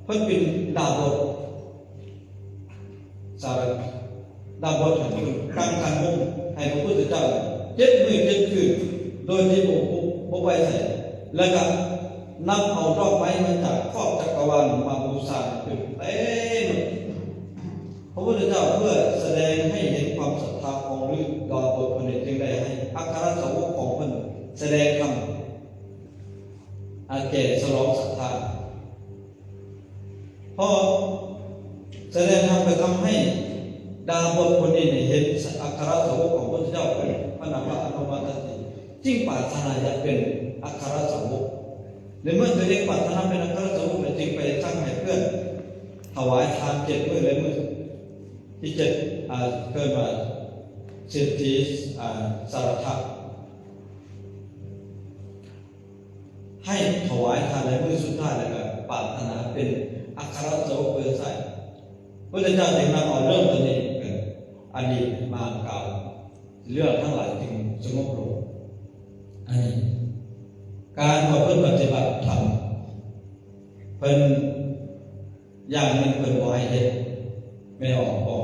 ເພິ່ນເປັນດາບົດ ສາລະ ດາບົດຫັ້ນເພິ່ນຕັ້ງຂັນຫົກໃຫ້ພະພຸດທະເຈົ້າເຈັດມື້ເຈັດຄືນ ໂດຍທີ່ບໍ່ ບໍ່ ບໍ່ໄປໃສ ແລະກະນຳເອົາດອກໄມ້ມາຈາກຂອບຈັກກະວານມາບູຊາເປັນເຕັມ. ພະພຸດທະເຈົ້າເພື່ອສະແດງໃຫ້ເຫັນຄວາມສັດທາຂອງລືດອນຕົນເພິ່ນ ຈຶ່ງໄດ້ໃຫ້ອັກຄະສາວົກຂອງເພິ່ນສະແດງທຳ ອາ ແກ່ສະຫຼອງສັດທາ. ພໍ ຄົນນີ້ນີ້ເຫັນອັກຄະສາວົກຂອງພະພຸດທະເຈົ້າເປັນພະນາມະອະນຸມາຕະສີ ຈຶ່ງປາດຖະໜາຢາກເປັນອັກຄະສາວົກ ໃນເມື່ອຕົວເອງປາດຖະໜາເປັນອັກຄະສາວົກ ແລ້ວຈຶ່ງໄປສັ່ງໃຫ້ເພື່ອນຖວາຍທານເຈັດມື້ ແລະມື້ທີເຈັດ ອ່າ ເອີ້ນວ່າເສດຖີ ອ່າ ສາລະທະ ໃຫ້ຖວາຍທານໃນມື້ສຸດທ້າຍ ແລ້ວກໍປາດຖະໜາເປັນອັກຄະສາວົກເປີດສາຍ. ພະພຸດທະເຈົ້າຈຶ່ງນຳເອົາເລື່ອງຕົວນີ້ເປັນອະດີດມາກ່າວ ເລື່ອງທັງຫຼາຍຈຶ່ງສະຫງົບລົງ. ອັນນີ້ ການປະພຶດປະຕິບັດທຳ ເພິ່ນ ຢ່າງໜຶ່ງເພິ່ນບໍ່ໃຫ້ເຮັດ ແມ່ນບໍ່?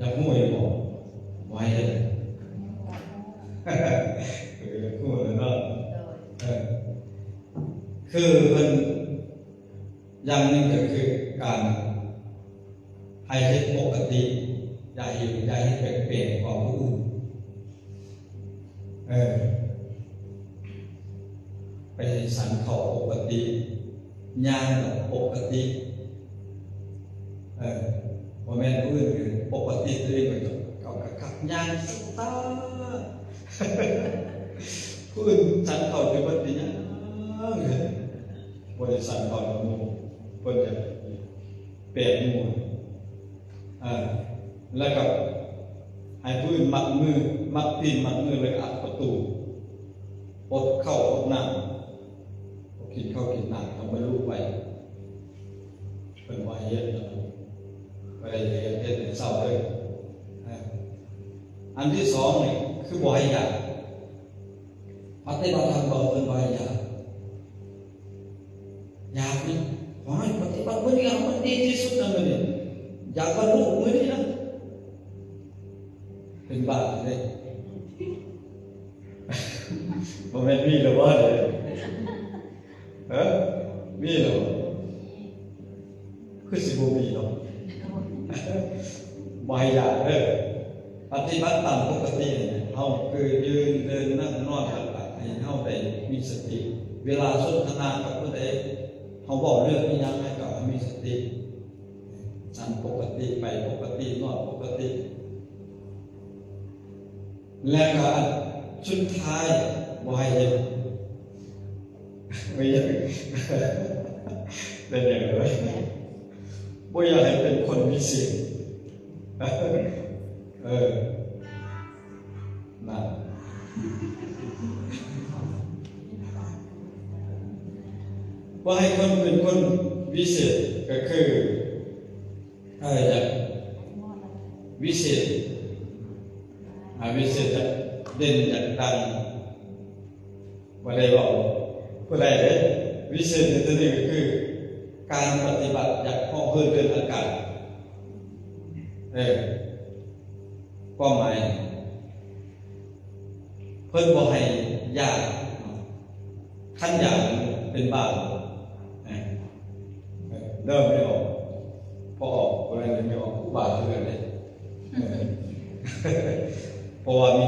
ຢາກຮູ້ຢູ່ບໍ່? ບໍ່ໃຫ້ເຮັດ ເອີ ຢາກຮູ້ແລ້ວເນາະ ເອີ ຄືເພິ່ນ ຢ່າງໜຶ່ງກໍຄືການໃຫ້ເຮັດປົກກະຕິ ຢ່າເຮັດ ຢ່າເຮັດແປກໆກວ່າຜູ້ອື່ນ. ເອີ ໄປສັນເຂົ້າປົກກະຕິ ຍ່າງກໍປົກກະຕິ ເອີ ບໍ່ແມ່ນຜູ້ອື່ນ ປົກກະຕິຕົວເອງກໍເອົາຄັກໆ ຍ່າງສະຕາ ຜູ້ອື່ນສັນເຂົ້າແຕ່ເພິ່ນຊິຍ່າງ ບໍ່ໄດ້ສັນເຂົ້ານຳໝູ່ ເພິ່ນຈະແປກໝູ່ ອ່າ ແລ້ວກໍໃຫ້ຜູ້ອື່ນມັດມື ມັດຕີນ ມັດມື ແລ້ວກໍອັດປະຕູ ອົດເຂົ້າອົດນ້ຳ ກິນເຂົ້າກິນນ້ຳ ຕ້ອງບັນລຸໄປ ເພິ່ນວ່າເຮັດ ກໍໄດ້ເຮັດ ເຮັດໃຫ້ເຊົາເລີຍ. ອ່າ ອັນທີສອງນີ້ ຄືບໍ່ໃຫ້ຢາກ ປະຕິບັດທຳເບົາ ເພິ່ນບໍ່ໃຫ້ຢາກ ຢາກນີ້ ຂໍໃຫ້ປະຕິບັດມື້ນີ້ ເອົາມັນດີທີ່ສຸດນະມື້ນີ້ ຢາກບັນລຸມື້ນີ້ນະ ເປັນບາບເດ້ ບໍ່ແມ່ນມີແລ້ວບໍ່ເດ້? ເອີ ມີແລ້ວບໍ່? ຄືຊິບໍ່ມີເນາະ ບໍ່ໃຫ້ຢາກເດີ ປະຕິບັດຕາມປົກກະຕິນີ້ ເຮົາຄືຢືນ ເດີນ ນັ່ງ ນອນ ຫຼັບ ໃຫ້ເຮົາໄດ້ມີສະຕິ ເວລາສົນທະນາກັບຜູ້ໃດ ເຮົາເວົ້າເລື່ອງອີ່ຫຍັງ ໃຫ້ເຮົາມີສະຕິ ສັນປົກກະຕິ ໄປປົກກະຕິ ນອນປົກກະຕິ. ແລ້ວກໍອັນສຸດທ້າຍ ບໍ່ໃຫ້ເຮັດ ບໍ່ຢາກ ເປັນຫຍັງເອີຍ ບໍ່ຢາກໃຫ້ເປັນຄົນພິເສດ ເອີ ນັ້ນ ບໍ່ໃຫ້ຄົນເປັນຄົນພິເສດ ກໍຄື ເອີ ຢາກວິເສດ ອ່າ ວິເສດ ຢາກເດັ່ນ ຢາກດັງ ບໍ່ໄດ້ເວົ້າຜູ້ໃດເດ້. ວິເສດໃນທີ່ນີ້ກໍຄືການປະຕິບັດ ຢາກເຫາະເຫີນເດີນອາກາດ ເອີ ຄວາມໝາຍ ເພິ່ນບໍ່ໃຫ້ຢາກ ຄັນຢາກເປັນບາບ ເອີ ເລີ່ມໄດ້ອອກ ພໍອອກບໍ່ໄດ້ໄດ້ອອກບາບຄືກັນເດ້ ເອີ ເພາະວ່າມີ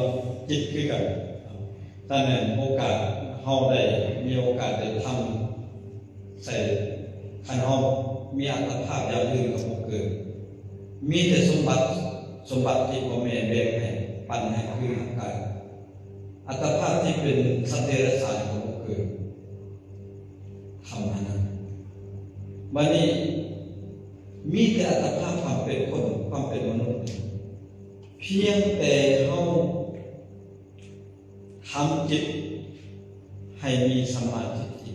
ຈິດຄືກັນ. ຕອນນັ້ນໂອກາດເຮົາໄດ້ມີໂອກາດໄດ້ທຳ ໃສ່ ຄັນເຮົາມີອັດຕະພາບຢ່າງອື່ນກໍບໍ່ເກີດ ມີແຕ່ສົມບັດ ສົມບັດທີ່ພໍ່ແມ່ແບ່ງໃຫ້ ປັນໃຫ້ຄືຮ່າງກາຍ ອັດຕະພາບທີ່ເປັນສັດເດຍລະສານກໍບໍ່ເກີດ ທຳອັນນັ້ນ. ບັດນີ້ມີແຕ່ອັດຕະພາບຄວາມເປັນຄົນ ຄວາມເປັນມະນຸດ ພຽງແຕ່ເຮົາ ທຳຈິດໃຫ້ມີສຳມາທິດຖິ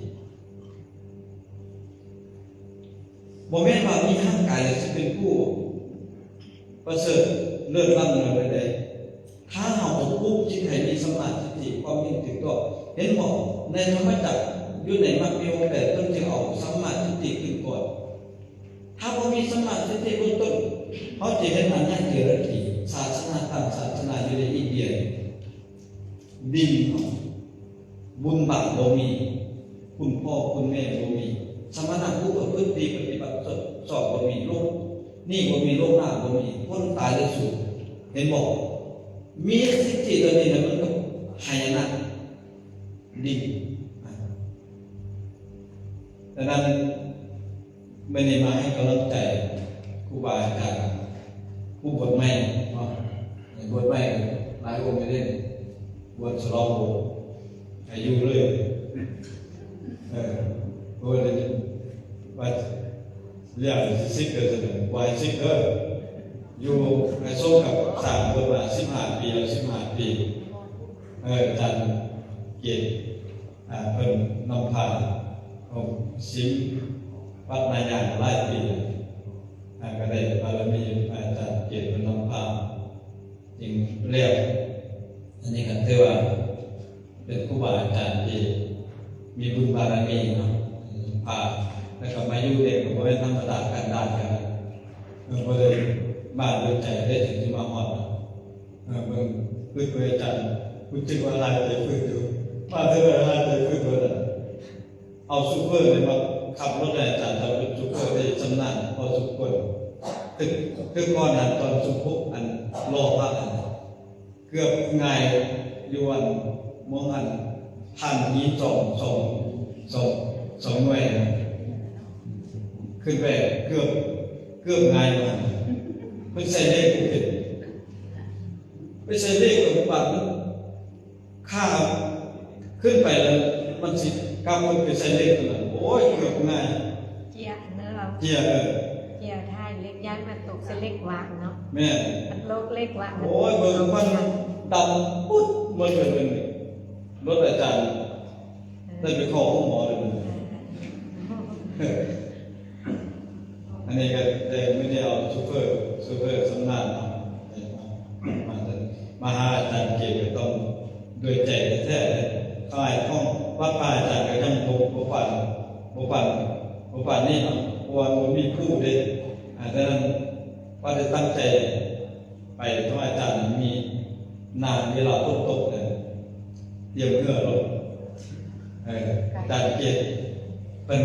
ບໍ່ແມ່ນວ່າມີຮ່າງກາຍແລ້ວຊິເປັນຜູ້ປະເສີດເລີດລ້ຳແນວໃດ. ຖ້າເຮົາບໍ່ປຸກຈິດໃຫ້ມີສຳມາທິດຖິ ຄວາມເຫັນຖືກຕ້ອງ ເຫັນບໍ່? ໃນທຳມະຈັກ ຢູ່ໃນມັກມີອົງແປດ ເພິ່ນຈຶ່ງເອົາສຳມາທິດຖິຂຶ້ນກ່ອນ. ຖ້າບໍ່ມີສຳມາທິດຖິເບື້ອງຕົ້ນ ເຮົາຈະເຫັນອັນຍາກເດລັດຖີ ສາສະໜາຕ່າງສາສະໜາຢູ່ໃນອິນເດຍ ດິນເນາະ ບຸນບາບບໍ່ມີ ຄຸນພໍ່ຄຸນແມ່ບໍ່ມີ ສະມະນະຜູ້ປະພຶດດີປະຕິບັດຊອບບໍ່ມີ ໂລກນີ້ບໍ່ມີ ໂລກໜ້າບໍ່ມີ ຄົນຕາຍແລ້ວສູນ ເຫັນບໍ່? ມີທິດຖິຕົວນີ້ນະ ມັນກໍຫາຍະນະ ດິນ ອ່າ ສະນັ້ນ ມື້ນີ້ມາໃຫ້ກຳລັງໃຈຄູບາອາຈານ ຜູ້ບວດໃໝ່ເນາະ ບວດໃໝ່ຫຼາຍອົງຢູ່ເດ້ ບວດສະຫຼອງໂບກ ໃຫ້ຢູ່ເລີຍ ເອີ ເພິ່ນວ່າ ລ້ຽງສິກເດີ ບໍ່ໃຫ້ສິກເດີ ຢູ່ໃຫ້ສົມກັບສ້າງເພິ່ນວ່າສິບຫ້າປີ ເອົາສິບຫ້າປີ ເອີ ອາຈານເກດ ອ່າ ເພິ່ນນຳພາ ເອົາສິງວັດນາຍາງຫຼາຍປີ ອ່າ ກໍໄດ້ບາລະມີອາຈານເກດເພິ່ນນຳພາ ຈຶ່ງແລ້ວ ອັນນີ້ກໍຖືວ່າເປັນຄູບາອາຈານທີ່ມີບຸນບາລະມີເນາະ ພາ ແລ້ວກໍມາຢູ່ເອງກໍບໍ່ແມ່ນທຳມະດາ ກັນດານກັນ ເອີ ບໍ່ໄດ້ມາດ້ວຍໃຈເດ້ ຈຶ່ງຊິມາຮອດ ເອີ ເບິ່ງ ຄຶດເບິ່ງອາຈານ ຮູ້ສຶກວ່າຫາຍໃຈຝືດຢູ່ ມາເທື່ອໃດຫາຍໃຈຝືດເບິດ ເອົາໂຊເຟີມາຂັບລົດໃຫ້ອາຈານ ແຕ່ເປັນໂຊເຟີທີ່ຊຳນານພໍສົມຄວນ ຄື ຄືກ່ອນນັ້ນຕອນຊຸມໂພກອັນລໍພະຫັ້ນ ເກືອບຫງາຍຢູ່ອັນ ໝ່ອງອັນ ທ່ານຫີນສອງ ສອງ ສອງ ສອງໜ່ວຍ ຂຶ້ນໄປເກືອບ ເກືອບຫງາຍຢູ່ຫັ້ນ ເພິ່ນໃສ່ເລກບໍ່ເປັນ ໄປໃສ່ເລກກໍບໍ່ປານນັ້ນ ຂ້າຂຶ້ນໄປແລ້ວ ມັນຊິກັບລົດໄປໃສ່ເລກຕົວນັ້ນ ໂອ້ຍ ເກືອບຫງາຍ ເກຍເນາະ ເກຍ ເອີ ເກຍທ້າຍເລກ ຢ້ານມາຕົກໃສ່ເລກຫວ່າງເນາະ ແມ່ນ ມັນໂລກເລກຫວ່າງ ໂອ້ຍ ເບິ່ງຄວັນດຳປຸດໝົດເລີຍ ລົດອາຈານ ເອີ ໄດ້ໄປເຂົ້າໂຮງໝໍເລີຍ ເອີ ອັນນີ້ກໍໄດ້ ມື້ນີ້ເອົາໂຊເຟີ ໂຊເຟີຊຳນານເນາະ ມາ ມາຫາອາຈານເກດກໍຕ້ອງດ້ວຍໃຈແທ້ໆເດ້ ຂາຍຂອງວັດພະອາຈານກໍຍັງບໍ່ ບໍ່ປານ ບໍ່ປານ ບໍ່ປານນີ້ເນາະ ເພາະວ່າບໍ່ມີຜູ້ເດ້ ອາ ແຕ່ນັ້ນວ່າໄດ້ຕັ້ງໃຈໄປ ເພາະອາຈານມີ ນາເວລາຝົນຕົກເລີຍ ຕຽມເຮືອລົດ ເອີ ອາຈານເກດເພິ່ນ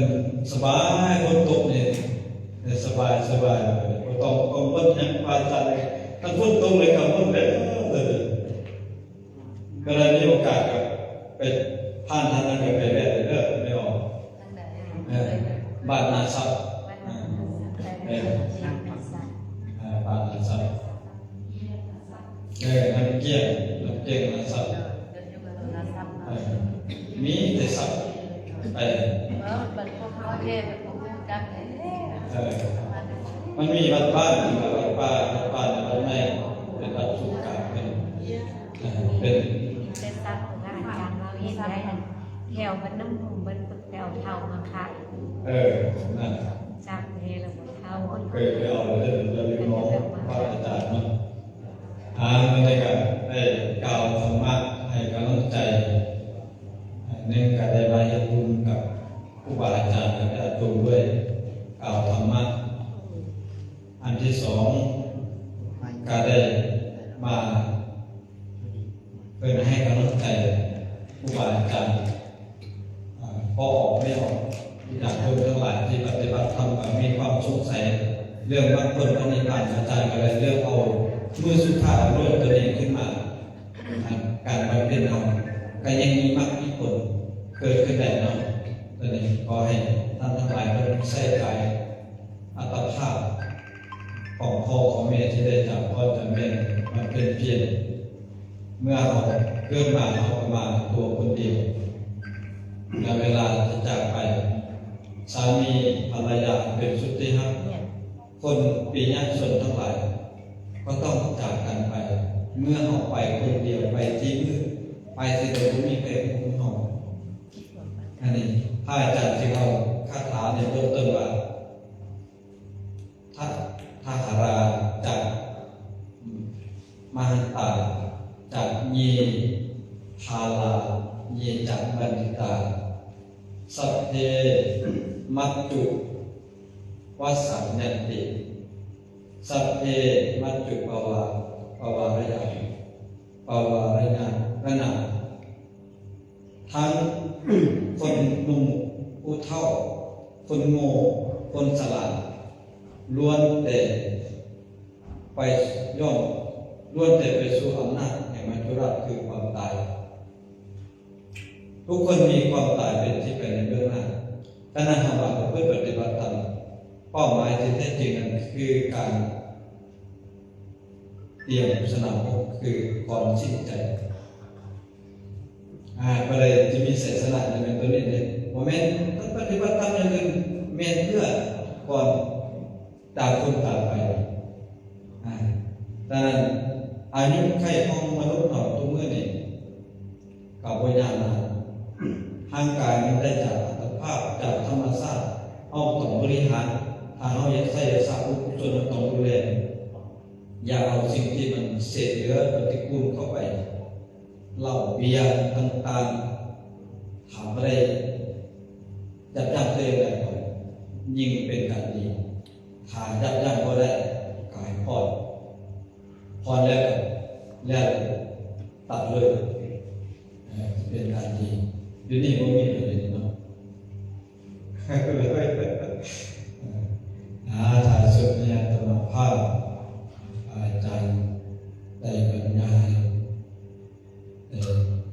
ສະບາຍ ຝົນຕົກນີ້ ເອີ ສະບາຍ ສະບາຍ ບໍ່ຕ້ອງກັງວົນຫຍັງ ພະອາຈານ ຄັນຝົນຕົກເລີຍກັງວົນແລ້ວ ກໍໄດ້ມີໂອກາດກໍໄປຜ່ານທາງນັ້ນ ກໍໄປແວະເດີ ໄປອອກ ເອີ ບ້ານນາຊັບ ເອີ ເອີ ບ້ານນາຊັບ ເອີ ນ້ຳກ້ຽງ ນ້ຳກ້ຽງນາຊັບ ເອີ ມີແຕ່ຊັບ ເອີ ມັນມີວັດບ້ານ ວັດປ່າ ວັດປ່າໃນວັດໃໝ່ ເປັນວັດສູນກາງເພິ່ນ ເອີ ເປັນ ມີແຕ່ຊັບ ອາຈານເວົ້າເຮັດໄດ້ ອັນ ແຖວບ້ານນ້ຳຫຸມ ເພິ່ນໄປເອົາເຖົ້າມາຂາຍ ເອີ ນັ້ນ ຈັບແທ້ລະບໍ່ເຖົ້າ ເຄີຍໄປເອົາເລີຍ ລະເລີຍມອງພະອາຈານເນາະ ອ່າ ມື້ນີ້ກໍໄດ້ກ່າວທຳມະໃຫ້ກຳລັງໃຈ ໜຶ່ງກໍໄດ້ມາເຮັດບຸນກັບຄູບາອາຈານ ແລະ ຍາດໂຍມດ້ວຍ ກ່າວທຳມະ ອັນທີສອງ ກໍໄດ້ມາ ເພື່ອໃຫ້ກຳລັງໃຈຄູບາອາຈານ ອາ ພໍ່ອອກແມ່ອອກ ຍາດໂຍມທັງຫຼາຍທີ່ປະຕິບັດທຳ ກໍມີຄວາມສົງໄສເລື່ອງມັກຜົນພະນິບພານ ອາຈານກໍເລີຍເລືອກເອົາມື້ສຸດທ້າຍເລື່ອງຕົວນີ້ຂຶ້ນມາ ການບຳເພັນເຮົາກໍຍັງມີມັກມີຜົນເກີດຂຶ້ນໄດ້ເນາະ ຕົວນີ້ຂໍໃຫ້ທ່ານທັງຫຼາຍເພິ່ນໃຊ້ກາຍ ອັດຕະພາບຂອງພໍ່ຂອງແມ່ທີ່ໄດ້ຈາກພໍ່ຈາກແມ່ມາເປັນພຽງ ເມື່ອເຮົາເກີດມາ ເຮົາກໍມາຕົວຄົນດຽວ ແລະ ເວລາຈະຈາກໄປ ສາມີພັນລະຍາເປັນສຸດທີ່ຮັກ ຄົນປີຍະຊົນທັງຫຼາຍ ກໍຕ້ອງຈາກກັນໄປ ເມື່ອເຮົາໄປຄົນດຽວ ໄປທີ່ມືດ ໄປທີ່ໃດບໍ່ມີໃຜຮູ້ເຮົາ ອັນນີ້ພະອາຈານຈຶ່ງເອົາຄາຖາໃນເບື້ອງຕົ້ນວ່າ ທະ ທະຫະຣາ ຈະ ມະຫັນຕາ ຈະ ເຍ ທາລາ ເຍ ຈະ ບັນດິຕາ ສັບເພ ມັດຈຸ ວະສັງ ຍັນຕິ ສັບເພ ມັດຈຸ ປະວາ ປະວາຣະຍາ ປະວາຣະຍາ ຣະນາ ທັງຄົນໜຸ່ມ ຜູ້ເຖົ້າ ຄົນໂງ່ ຄົນສະຫຼາດ ລ້ວນແຕ່ໄປ ຍ່ອມ ລ້ວນແຕ່ໄປສູ່ອຳນາດແຫ່ງມັດຈຸຣາດ ຄືຄວາມຕາຍ. ທຸກຄົນມີຄວາມຕາຍເປັນທີ່ໄປໃນເບື້ອງໜ້າ. ດັ່ງນັ້ນ ເຮົາມາປະພຶດປະຕິບັດຕາມເປົ້າໝາຍທີ່ແທ້ຈິງນັ້ນ ຄືການ ຕຽມສະໜາມຮົບຄືຄວາມຈິງໃຈ. ອາ ບໍ່ໄດ້ຈະມີໄຊຊະນະໃນແມ່ນຕົວນີ້ເດ້ ບໍ່ແມ່ນ ມັນປະຕິບັດຕາມຢ່າງອື່ນ ແມ່ນເພື່ອຄວາມຕາຍຄົນຕາຍໄປ. ອາ ດັ່ງນັ້ນ ອາຍຸໄຂຂອງມະນຸດເຮົາທຸກມື້ນີ້ ກໍບໍ່ຍາວນານ. ຮ່າງກາຍມັນໄດ້ຈາກອັດຕະພາບ ຈາກທຳມະຊາດ ເຮົາຕ້ອງບໍລິຫານ. ຖ້າເຮົາຢາກໃຊ້ຮັກສາບຸນກຸສົນ ເຮົາຕ້ອງດູແລ. ຢ່າເອົາສິ່ງທີ່ມັນເສດເຫຼືອປະຕິກູນເຂົ້າໄປ, ເຫຼົ້າເບຍຕ່າງໆ. ຖ້າບໍ່ໄດ້ຍັບຍັ້ງຕົວເອງໄດ້ ກໍຍິ່ງເປັນການດີ. ຖ້າຍັບຍັ້ງບໍ່ໄດ້ ກໍໃຫ້ຜ່ອນ, ຜ່ອນແລ້ວກໍ ແລ້ວຕັດເລີຍ ເອີ ຈະເປັນການດີ. ດຽວນີ້ບໍ່ມີແລ້ວເນາະ. ອາ ຖ້າສຸດນີ້ອາດຕະມາພາບ ອາຈານໄດ້ບັນຍາຍ ເອີ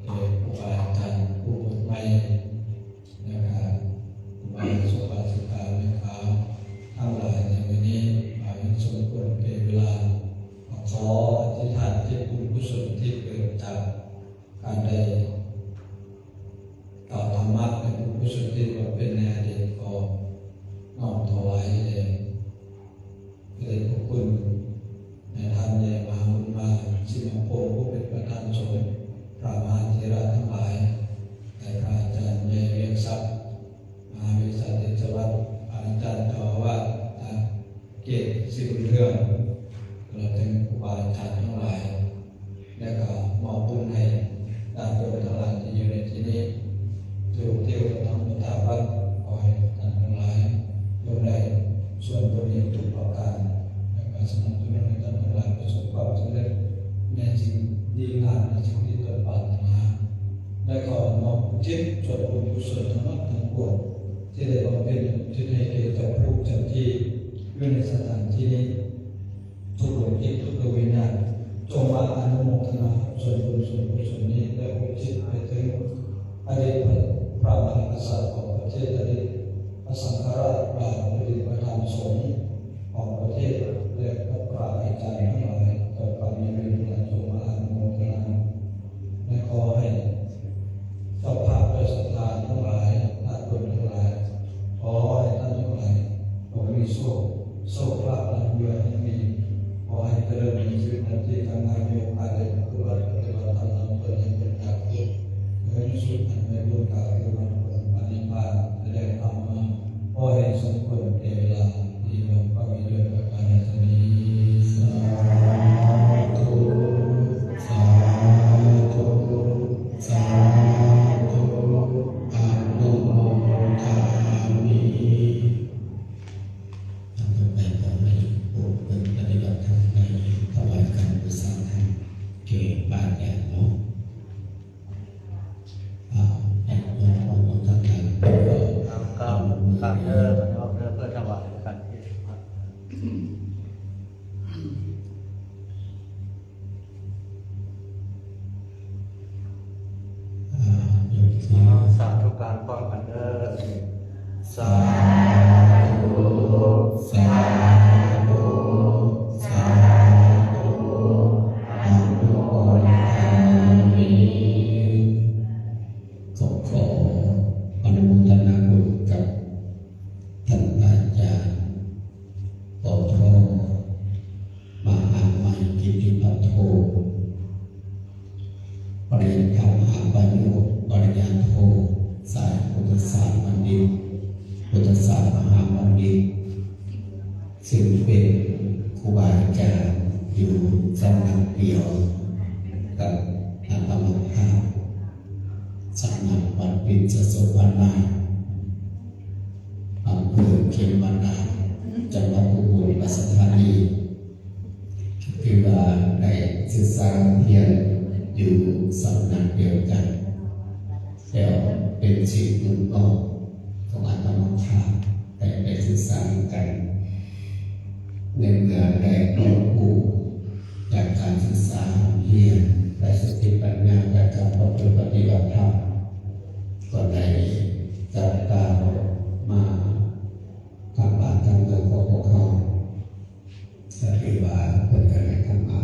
ແກ່ຄູບາອາຈານຜູ້ບົວໃໝ່ ແລ້ວກະຄູບາອຸບາສິກາແມ່ຂາວທັງຫຼາຍໃນມື້ນີ້ ມາເປັນສົມຄວນແກ່ເວລາ. ຂໍອະທິຖານເປັນບຸນກຸສົນທີ່ເກີດຈາກ ການໄດ້ກ່າວທຳມະ ແລະ ບຸນກຸສົນທີ່ບຳເພັນໃນອະດີດ ຂໍນ້ອມຖວາຍແດ່ພະເດດພະຄຸນນາຍທ່ານໃຫຍ່ມະຫາບຸນມາ ສີມະພົງ ຜູ້ເປັນປະທານສົງ, ພະມະຫາເຖລະທັງຫຼາຍ ແລະ ພະອາຈານໃຫຍ່ວຽງສັກ ມະຫາວິສາເດຊະວັດ, ອາຈານເຈົ້າອາວາດ ເກດສີບຸນເຮືອງ ຕະຫຼອດເຖິງຄູບາອາຈານທັງຫຼາຍ ແລະ ກໍມອບບຸນໃຫ້ຍາດໂຍມທັງຫຼາຍທີ່ຢູ່ໃນທີ່ນີ້ ທຸກເທວະທັງປະທານ ຂໍໃຫ້ທ່ານທັງຫຼາຍຈົ່ງໄດ້ສ່ວນບຸນນີ້ທຸກປະການ ແລະ ກໍສະໜັບສະໜູນໃຫ້ທ່ານທັງຫຼາຍປະສົບຄວາມສຳເລັດໃນສິ່ງດີງາມ ໃນສິ່ງທີ່ຕົນປາດຖະໜາ ແລະ ຂໍນ້ອມອຸທິດສ່ວນບຸນກຸສົນທັງໝົດທັງປວງ ທີ່ໄດ້ບຳເພັນອຸທິດໃຫ້ແກ່ເຈົ້າພູເຈົ້າທີ່ຢູ່ໃນສະຖານທີ່ນີ້ ທຸກດວງຈິດ ທຸກດວງວິນຍານ ຈົ່ງມາອະນຸໂມທະນາສ່ວນບຸນສ່ວນກຸສົນນີ້ ແລະ ອຸທິດໄປເຖິງອະດີດພະມະຫາກະສັດຂອງປະເທດ, ອະດີດພະສັງຄະລາດ, ອະດີດປະທານສົງຂອງປະເທດ ແລະ ກັບພະອາຈານທັງຫຼາຍ ເຈົ້າກຳມະຍານທັງຫຼາຍ ຈົ່ງມາອະນຸໂມທະນາ ແລະ ຂໍໃຫ້ເຈົ້າພາບເຈົ້າສັດທາທັງຫຼາຍ ຍາດໂຍມທັງຫຼາຍ ຂໍໃຫ້ທ່ານທັງຫຼາຍຈົ່ງມີໂຊກ ໂຊກລາບລ່ຳລວຍໃຫ້ມີ ຂໍໃຫ້ຈະເລີນໃນຊີວິດໜ້າທີ່ການງານ ມີໂອກາດໄດ້ປະຕິບັດ ປະຕິບັດທຳນຳຕົນໃຫ້ເປັນຈາກທຸກ ໃນທີ່ສຸດໃຫ້ໄດ້ບຸນກາຄືມັນຜົນພະນິບພານ ແລະ ໄດ້ທຳມາພໍໃຫ້ສົມຄວນແກ່ເວລາ ທີ່ຫວັງພະວິໂລດປະການສະເໜີ. ສາທຸ ສາທຸ ສາທຸ ອະນຸໂມທາມິ. ຕໍ່ໄປກໍໃຫ້ຜູ້ເພິ່ນປະຕິບັດທຳໄດ້ຖວາຍການບູຊາທຳແກ່ພະອາຈານເນາະ. ອ່າ ໃຫ້ເພິ່ນອອກມາທາງຫຼັງ ເອົາກ້າວຂ້າມເດີ ເດີ ເພື່ອຖວາຍກັນ. ອ່າ ສາທຸການພ້ອມກັນເດີ. ສາທຸ ສາທຸ ສາທຸ ອະນຸໂມທາມິ. ຂໍ ຂໍອະນຸໂມທະນາບຸນກັບທ່ານພະອາຈານ ປທ ມະຫາໄມກິດຕິພັນໂທ ປະລິນຍາມະຫາປະໂຍກ ປະລິນຍາໂທ ສາຍພຸດທະສາດບັນດິດ ພຸດທະສາດມະຫາບັນດິດ ຊຶ່ງເປັນຄູບາອາຈານຢູ່ສຳນັກດຽວກັບອາຕະມາພາບ ສຳນັກວັດປິນຊະໂສພັນນາ ອຳເພີເຂມມະລາດ ຈັງຫວັດອຸບົນລາຊະທານີ ຖືວ່າໄດ້ສຶກສາຮຽນຢູ່ສຳນັກດຽວກັນ ແລ້ວເປັນສິດລຸກນ້ອງຂອງອາຕະມາພາບ ໄດ້ໄປສຶກສານຳກັນ. ໃນເມື່ອໄດ້ຄວາມຮູ້ຈາກການສຶກສາຮຽນ ໄດ້ສະຕິປັນຍາຈາກການປະພຶດປະຕິບັດທຳ ກໍໄດ້ກ່າວມາທາງບ້ານທາງເມືອງຂອງພວກເຮົາ ກໍຖືວ່າເພິ່ນກໍໄດ້ທຳມາ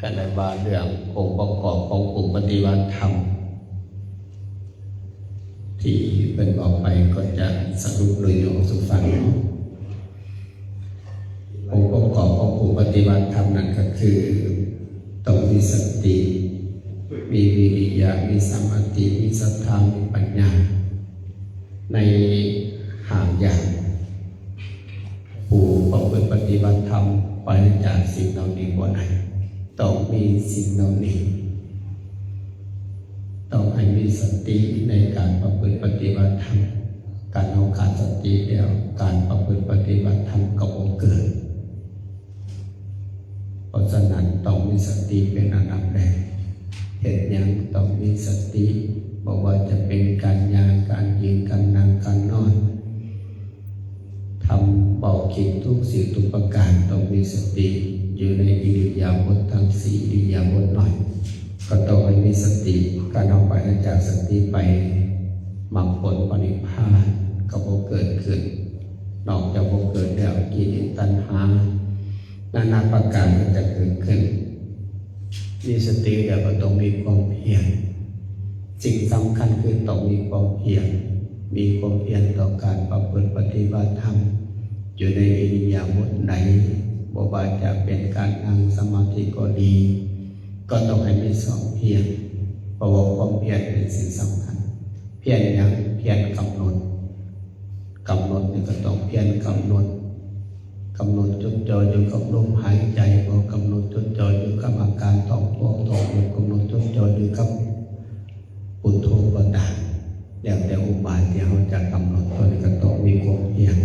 ກໍໄດ້ວ່າເລື່ອງອົງປະກອບຂອງຜູ້ປະຕິບັດທຳ ທີ່ເພິ່ນເວົ້າໄປ ກໍຈະສະຫຼຸບໂດຍຫຍໍ້ສູ່ຟັງເນາະ. ອົງປະກອບຂອງຜູ້ປະຕິບັດທຳນັ້ນກໍຄື ຕ້ອງມີສະຕິ, ມີວິລິຍະ, ມີສະມາທິ, ມີສັດທາ, ມີປັນຍາ ໃນຫ້າຢ່າງ. ຜູ້ປະພຶດປະຕິບັດທຳ ປາລາດຈາກສິ່ງເຫຼົ່ານີ້ບໍ່ໄດ້, ຕ້ອງມີສິ່ງເຫຼົ່ານີ້. ຕ້ອງໃຫ້ມີສະຕິໃນການປະພຶດປະຕິບັດທຳ. ການເຮົາຂາດສະຕິແລ້ວ ການປະພຶດປະຕິບັດທຳກໍບໍ່ເກີດ. ເພາະສະນັ້ນ ຕ້ອງມີສະຕິເປັນອັນດັບແລກ. ເຮັດຫຍັງຕ້ອງມີສະຕິ? ບໍ່ວ່າຈະເປັນການຍ່າງ, ການຢືນ, ການນັ່ງ, ການນອນ, ທຳເວົ້າຄິດທຸກສິ່ງທຸກປະການ ຕ້ອງມີສະຕິຢູ່ໃນອິລິຍາບົດທັງສີ່ອິລິຍາບົດໜ້ອຍ ກໍຕ້ອງໃຫ້ມີສະຕິ. ການເຮົາປາລາດຈາກສະຕິໄປ ມັກຜົນພະນິບພານກໍບໍ່ເກີດຂຶ້ນ. ນອກຈາກບໍ່ເກີດແລ້ວ ກິເລດຕັນຫານານາປະການກໍຈະເກີດຂຶ້ນ. ມີສະຕິແລ້ວກໍຕ້ອງມີຄວາມພຽນ. ສິ່ງສຳຄັນຄືຕ້ອງມີຄວາມພຽນ, ມີຄວາມພຽນຕໍ່ການປະພຶດປະຕິບັດທຳ ຢູ່ໃນອິລິຍາບົດໃດ, ບໍ່ວ່າຈະເປັນການນັ່ງສະມາທິກໍດີ, ກໍຕ້ອງໃຫ້ມີຄວາມພຽນ, ເພາະວ່າຄວາມພຽນເປັນສິ່ງສຳຄັນ. ພຽນຫຍັງ? ພຽນກຳນົດ. ກຳນົດນີ້ກໍຕ້ອງພຽນກຳນົດ, ກຳນົດຈົດຈ່ອຢູ່ກັບລົມຫາຍໃຈ, ບໍ່ກຳນົດຈົດຈ່ອ ຢູ່ກັບອາການທ້ອງພອງທ້ອງຍຸບ, ກຳນົດຈົດຈ່ອຢູ່ກັບພຸດໂທກໍຕາມ. ແລ້ວແຕ່ອຸບາຍທີ່ເຮົາຈະກຳນົດ, ຕົວນີ້ກໍຕ້ອງມີຄວາມພຽນ.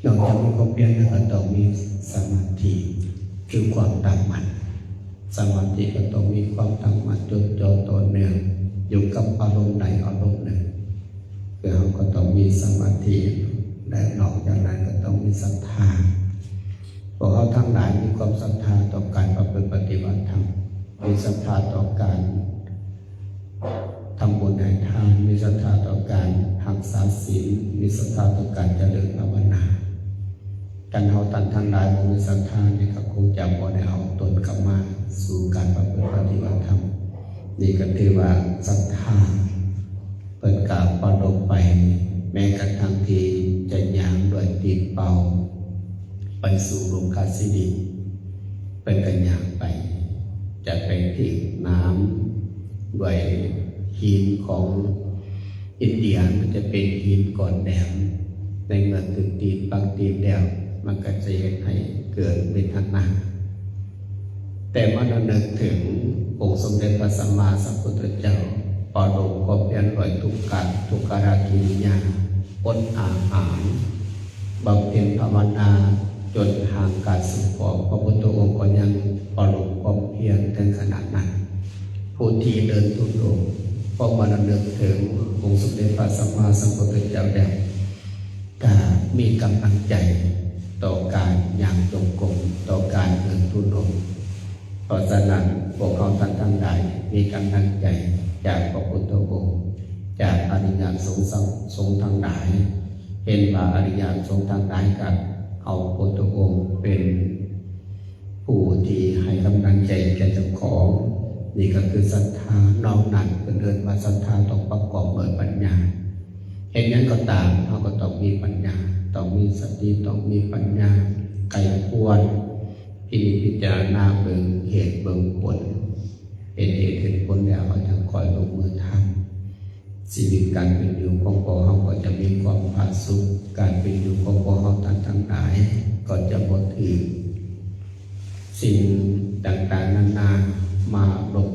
ນອກຈາກມີຄວາມພຽນແລ້ວ ກໍຕ້ອງມີສະມາທິ ຄືຄວາມຕັ້ງໝັ້ນ. ສະມາທິກໍຕ້ອງມີຄວາມຕັ້ງໝັ້ນ ຈົດຈ່ອຕໍ່ເນື່ອງຢູ່ກັບອາລົມໃດອາລົມໜຶ່ງ, ຄືເຮົາກໍຕ້ອງມີສະມາທິ ແລະ ນອກຈາກນັ້ນກໍຕ້ອງມີສັດທາ. ພວກເຮົາທັງຫຼາຍມີຄວາມສັດທາຕໍ່ການປະພຶດປະຕິບັດທຳ, ມີສັດທາຕໍ່ການ ທຳບຸນໃຫ້ທານ, ມີສັດທາຕໍ່ການຮັກສາສິນ, ມີສັດທາຕໍ່ການຈະເລີນພາວະນາ. ຄັນເຮົາທ່ານທັງຫຼາຍບໍ່ມີສັດທານີ້ ກໍຄົງຈະບໍ່ໄດ້ເອົາຕົນກັບມາສູ່ການປະພຶດປະຕິບັດທຳ. ນີ້ກໍຖືວ່າສັດທາເພິ່ນກະປະລົມໄປ, ແມ້ກະທັ່ງທີ່ຈະຍ່າງດ້ວຍຕີນເປົ່າໄປສູ່ລຸ່ມຄາສິລີ, ເພິ່ນກໍຍ່າງໄປ, ຈະໄປຖືກນ້ຳດ້ວຍຫີນຂອງອິນເດຍ, ມັນຈະເປັນຫີນກ້ອນແຫຼມ. ໃນເມື່ອຖືກຕີນປັກຕີນແລ້ວ, ມັນກໍຈະເຮັດໃຫ້ເກີດເວທະນາ. ແຕ່ມາລະນຶກເຖິງອົງສົມເດັດພະສຳມາສຳພຸດທະເຈົ້າ ປະລົມຄວາມພຽນດ້ວຍທຸກກະ ທຸກຂະລະກິລິຍາ, ອົດອາຫານ, ບຳເພັນພາວະນາ ຈົນຫ່າງກາຍສະເພາະ ພະພຸດທະອົງກໍຍັງປະລົມຄວາມພຽນເຖິງຂະໜາດນັ້ນ. ຜູ້ທີ່ເດີນທຸດົງ ກໍມາລະນຶກເຖິງອົງສົມເດັດພະສຳມາສຳພຸດທະເຈົ້າແລ້ວ ກະມີກຳລັງໃຈຕໍ່ການຍ່າງຈົງກົມ, ຕໍ່ການເດີນທຸດົງ. ເພາະສະນັ້ນ, ພວກເຮົາທ່ານທັງຫຼາຍມີກຳລັງໃຈຈາກພະພຸດທະອົງ, ຈາກອະລິຍະສົງ ສົງທັງຫຼາຍ, ເຫັນວ່າອະລິຍະສົງທັງຫຼາຍກໍເອົາພະພຸດທະອົງເປັນ ຜູ້ທີ່ໃຫ້ກຳລັງໃຈແກ່ເຈົ້າຂອງ, ນີ້ກໍຄືສັດທາ. ນອກນັ້ນເພິ່ນເອີ້ນວ່າສັດທາຕ້ອງປະກອບດ້ວຍປັນຍາ. ເຮັດຫຍັງກໍຕາມ, ເຮົາກໍຕ້ອງມີປັນຍາ, ຕ້ອງມີສະຕິ, ຕ້ອງມີປັນຍາ, ໃຄ່ຄວນ, ພິນິດພິຈາລະນາເບິ່ງເຫດເບິ່ງຜົນ, ເຫັນເຫດເຫັນຜົນແລ້ວ ເຮົາຈັ່ງຄ່ອຍລົງມືທຳ. ຊີວິດການເປັນຢູ່ຂອງພວກເຮົາກໍຈະມີຄວາມຜາສຸກ, ການເປັນຢູ່ຂອງພວກເຮົາທ່ານທັງຫຼາຍກໍຈະບໍ່ຖືກສິ່ງຕ່າງໆນານາມາລົບ